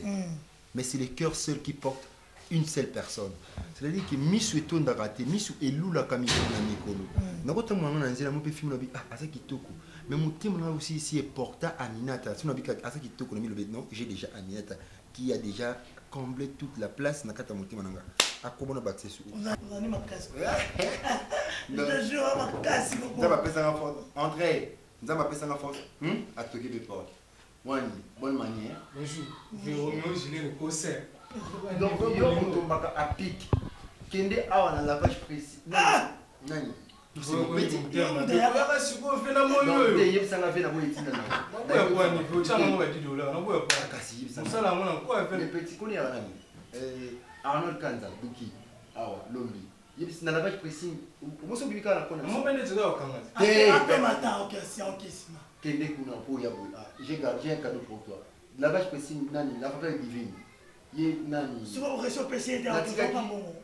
mais c'est le cœur seul qui porte une seule personne. C'est-à-dire que miso etondaka te, miso elulaka mikolo na mikolo. Nakotambola ngo na nzela mo mpe filme na bi, ah, aza kitoko, mais motema na aussi ici eporta Aminata. So na bi aza kitoko na milobe, non, j'ai déjà Aminata qui a déjà comblé toute la place na kati ya motema na nga. Akobona bakise su. Ozali makasi, je te jure, makasi. Nzambe apesanga force, André. Nzambe apesanga force. Atoki be porte wani, bonne manière. Bonjour. Romeo Julien le concert. Donc yo otombaka a pic, kende awa na lavage précis. Nani? Oyaka sikoyo fe na moi oyo. Yebisanga ve na boye etinda. Naboya kwa niveau otya nango ba 10 $, naboya kwa kasi yebisanga. Mosala yango na kwa fe. Le petit koni yaka nani? Arnold Kanza Duki awa lombi. Yebisi na lavage pressing omoso obibi kaka na kona. Mo mpe neti oza kokanga. Te. Apemata okesi okesima. Kende kuna po ya boye. Ah, j'ai un cadeau pour toi. Lavage pressing nani, la faveur divine ye nani. Soki oresi opesi ye te, mbongo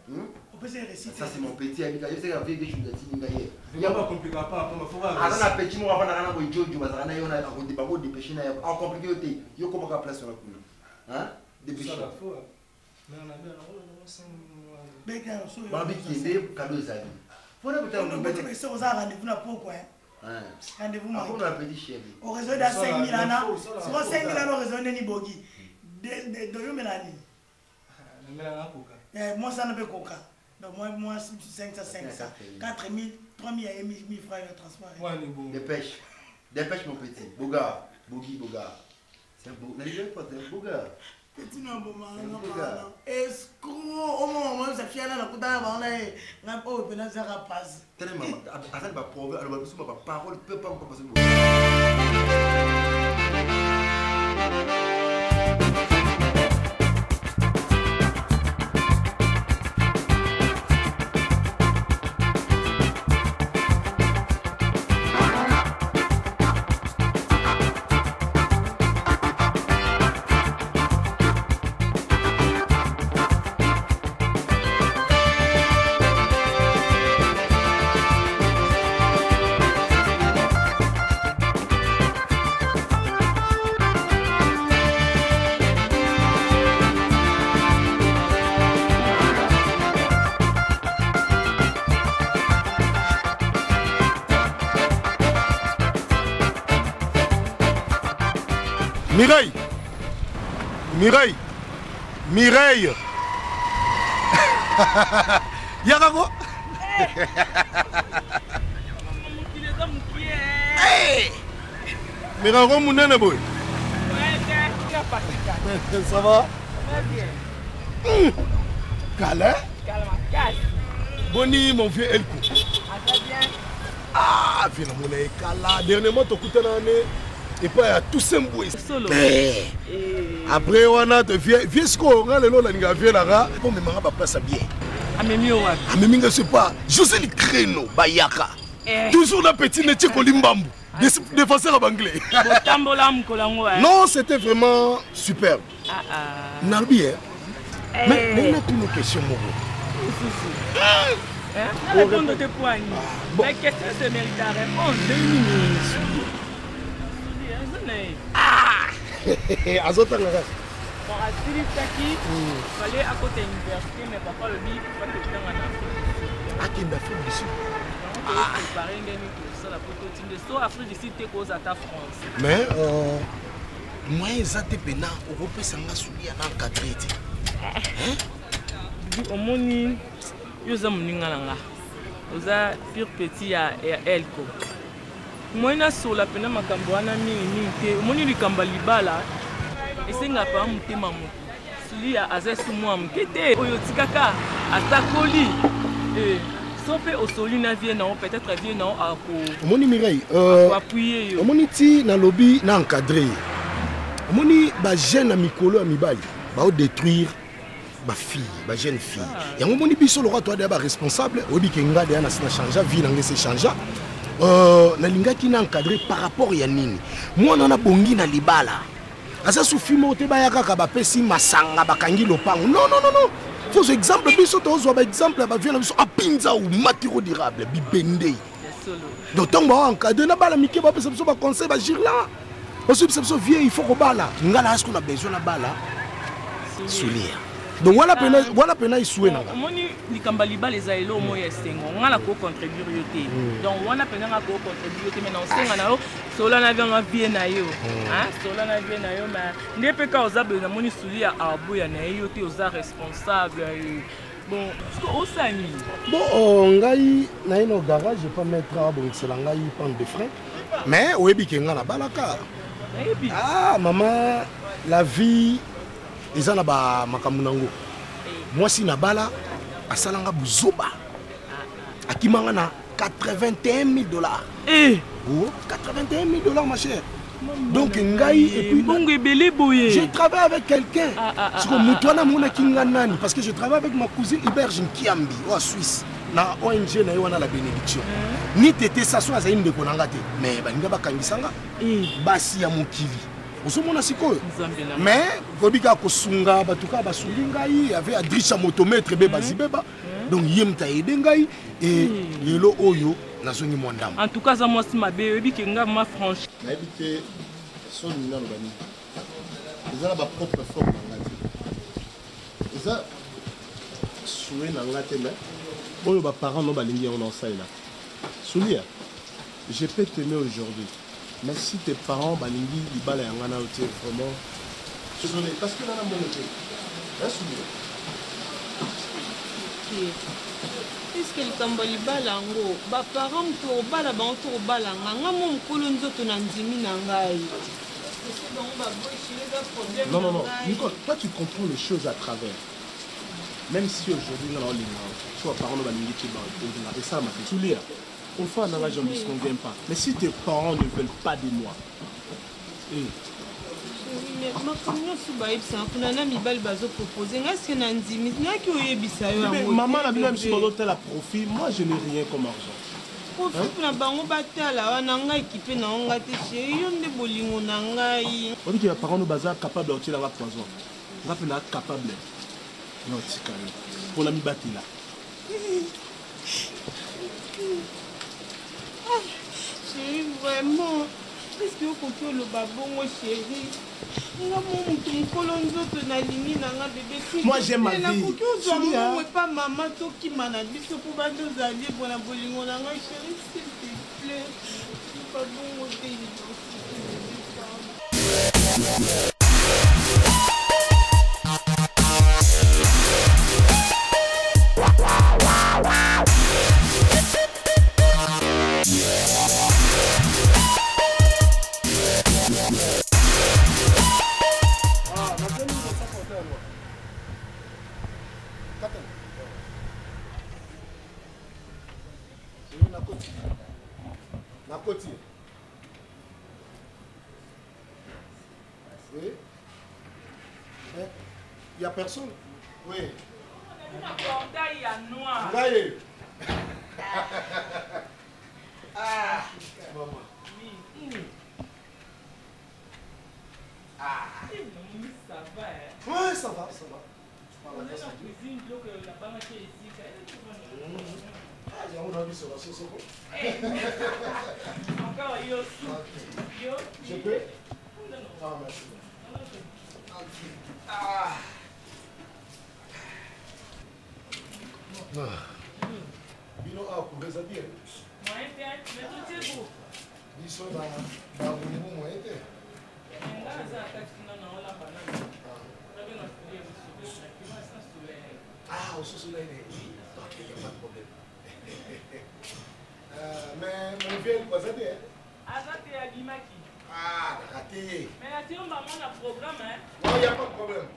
opesi ye récit. Ça, c'est mon petit ami. Yebisaka vie geshu atindi ngai ye. Ya bacomplika pa pamba. Aza na petit moko afandaka na boye, jojo bazalaka na ye wana, bako dépêche na ye, acomplique yo te, yo komaka place wana kuna. Dépêche. Babi kende, cadeau ezali. Oza rendez-vous na pokwa, rendez-vous. Akona petit chéri. Orezo da 5000 ana siko 5000 ana, orezo ndeni bogi doyomela nini? Mwasi ana mpe koka. Donc moi, moi 500, 500, 4000, 3000 ya ye, 1000 francs ya transport. Dépêche, dépêche mon petit boga, bogi boga, c'est un beau, c'est un beau gars. Petit na bomanga escroc, omoma ozafiana na kutana bango na ye, ngai oyo mpena azaka pasi. Telema azali baproverbe, aloba biso baparole pe pa parce. Mireille, Mireille, Mireille, yaka ko. Mireille ko monene boye. Ça va? Kala boni, mon vieux Elko? Ah, vieux, namona ye kala. Dernièrement tokutana ne epai ya Toussaint Mbwe. Après wana te vieux, sikoyo nga lelo nalingaka vieux nanga mpo memanga baplace ya bien. Amemi yo wapi? Amemi nga, c'est pas José Likreno bayaka. Eh. Toujours na petit neti kolimbambu. Défenseur ya banglais. Botambola mokolo yango. Eh. Non, c'était vraiment superbe. Ah ah. Nalobi eh. Eh. Mais mais na tuna question moko. Hein? Na répondre te poani. Bon. La question se mérite à réponse. Nini? Ah! Azotanga kaka. Bon, asilisaki, fallait akota université, mais papa alobi fallait kotanga na Afrique du Sud. Akende Afrique du Sud. Prépare ndenge tosala po totinde so Afrique du Sud te koza ata France. Mais moyen eza te mpena okopesa nga sulia na encadre te. Omoni yo oza moninga na nga, oza pure petit ya elko. Moyen nasola mpena makambo wana mingimingi te. Omoni likambo ya libala esengaka mpenza motema moto. Sulia aza esu mwa moke te oyo otikaka asakoli so mpe osoli na vie na yo, peut-être vie na yo ako Omoni Mireille, akoappuye yo. Omoni ti nalobi na encadre ye. Omoni bajeune ya mikolo ya mibali baodétruire bafille, bajeune fille. Yango omoni biso lokwa toa deya baresponsable, oyebi ke nga deya nasi na changea vie na ngai se changea. Nalingaki na encadre par rapport ya nini mwana wana bongi na libala aza sufi moko te, baya kaka bapesi masanga bakangi lopango. Non, non, non, non, faux exemple. Biso tozwa baexemple ya bavie na biso apinza ou matiro durable bibende. Donc ntango bao encadre na bala mike, bapesa biso baconseil, bagir la bazobisa biso vie, il faut kobala. Nga na asko na besoin na bala sulia. Donc wana pena, wana pena esue na nga. Omoni likambo ya libala eza elo moi ya esengo, nga na kocontribuire yo te. Donc wana mpenza nga kocontribuire yo te, mais na osenga na yo sola na vianga vie na yo. Hein, sola na vie na yo. Mais nde mpe ka oza boye, namoni suli ya aboya na ye yo te, oza responsable. Bon, osala nini? Bon, ngai naye na garage epa maître abongisela ngai pente de frein. Mais oyebi ke ngai nabalaka. Ah mama, la vie eza na bamakambo nango. Mwasi nabala asalanga buzoba, akimanga na 81 000 dollars. Eh. Oh, 81 000 dollars, ma chère. Donc ngai, et puis bongo ebele boye. Je travaille avec quelqu'un. Ah, ah, ah, siko ah, moto ah, wana ah, amonaki nga nani, parce que je travaille avec ma cousine Iberge Nkiambi oyo Suisse na ONG na ye wana la bénédiction. Ni tete saso azali ndeko na nga te, mais balinga bakangisa nga. Basi ya mokili ozomona sikoyo. Mais koyebi kaka kosunga bato kaka basungi ngai ave adricha motometre be bazibeba. Donc ye moto ayede ngai e lelo oyo nazongi mwa ndambo. En tout cas aza mwasi mabe, oyebi ke nga ma franche. Nayebi te soni naloba nini, eza na bapropre forme na nga te, eza souhait na nga te, mais oyo baparent no balingi yango na osalela. Sulia, je peux t'aimer aujourd'hui, mais si tes parents balingi libala ya nga na yo te, vraiment désolé, parce que nana mbongo te. Sulia. Puisque likambo ya libala yango, baparent moto kobala bango to kobala nga, nga mo mokolo nzoto na ndimi na ngai. Non, non, non. Nicole, toi tu comprends les choses à travers. Même si aujourd'hui, nous avons soit parents nous et ça m'a fait sourire. Au fond, dans la jambe, on ne vient pas. Mais si tes parents ne veulent pas de moi, eh. Makambo nyonso bayebisanga kuna na mibali bazopropose ngai, sike na ndimi nayaki oyebisa yo yango. Maman na bino biso bazotala profit, moi je n'ai rien comme argent. Profit na bango batala wana, ngai ekipe na yo nga te, chéri, yo nde bolingo na ngai. Obiki baparent no baza capable ya kotielanga poison, nga mpe na capable na otika yo mpona mibatela. Chéri, vraiment, eske okoki oloba bongo, chéri? Nga mo motu mokolo nzoto nalingi na nga bebe. Moi, j'aime ma vie. Nakoki ozwa Sulia. mbongo epa mama, tokima na biso mpo bandi ozala libre na bolingo na ngai. Chéri, s'il te plaît, loba bongo te. Nakoti. Oui. Il n'y a personne. Oui. Portail ya noir. Ngai. Ah, maman. Oui. Ah. Ça va, hein? Ouais, ça va, ça va. Par la On est grâce na de Dieu. cuisine, biloko nabangaki esika. Ah, yango na biso na soso ko. Encore yo yo. Je peux? Ah, merci. Ah. Ah. Bino awa courant eza bien. Moyen te, mais totie go. Biso na barungu moyen te. Nga naza na kati kuna na olamba nano. Nabenga soleil biso nakima sans soleil. Ah, ososola ene. Ok, y a pas de problème. Mais mon vieux, baza te, hein? Aza te abimaki. Ah, raté. Mais natie yo mbamo na programme, hein? Non, y a pas de problème.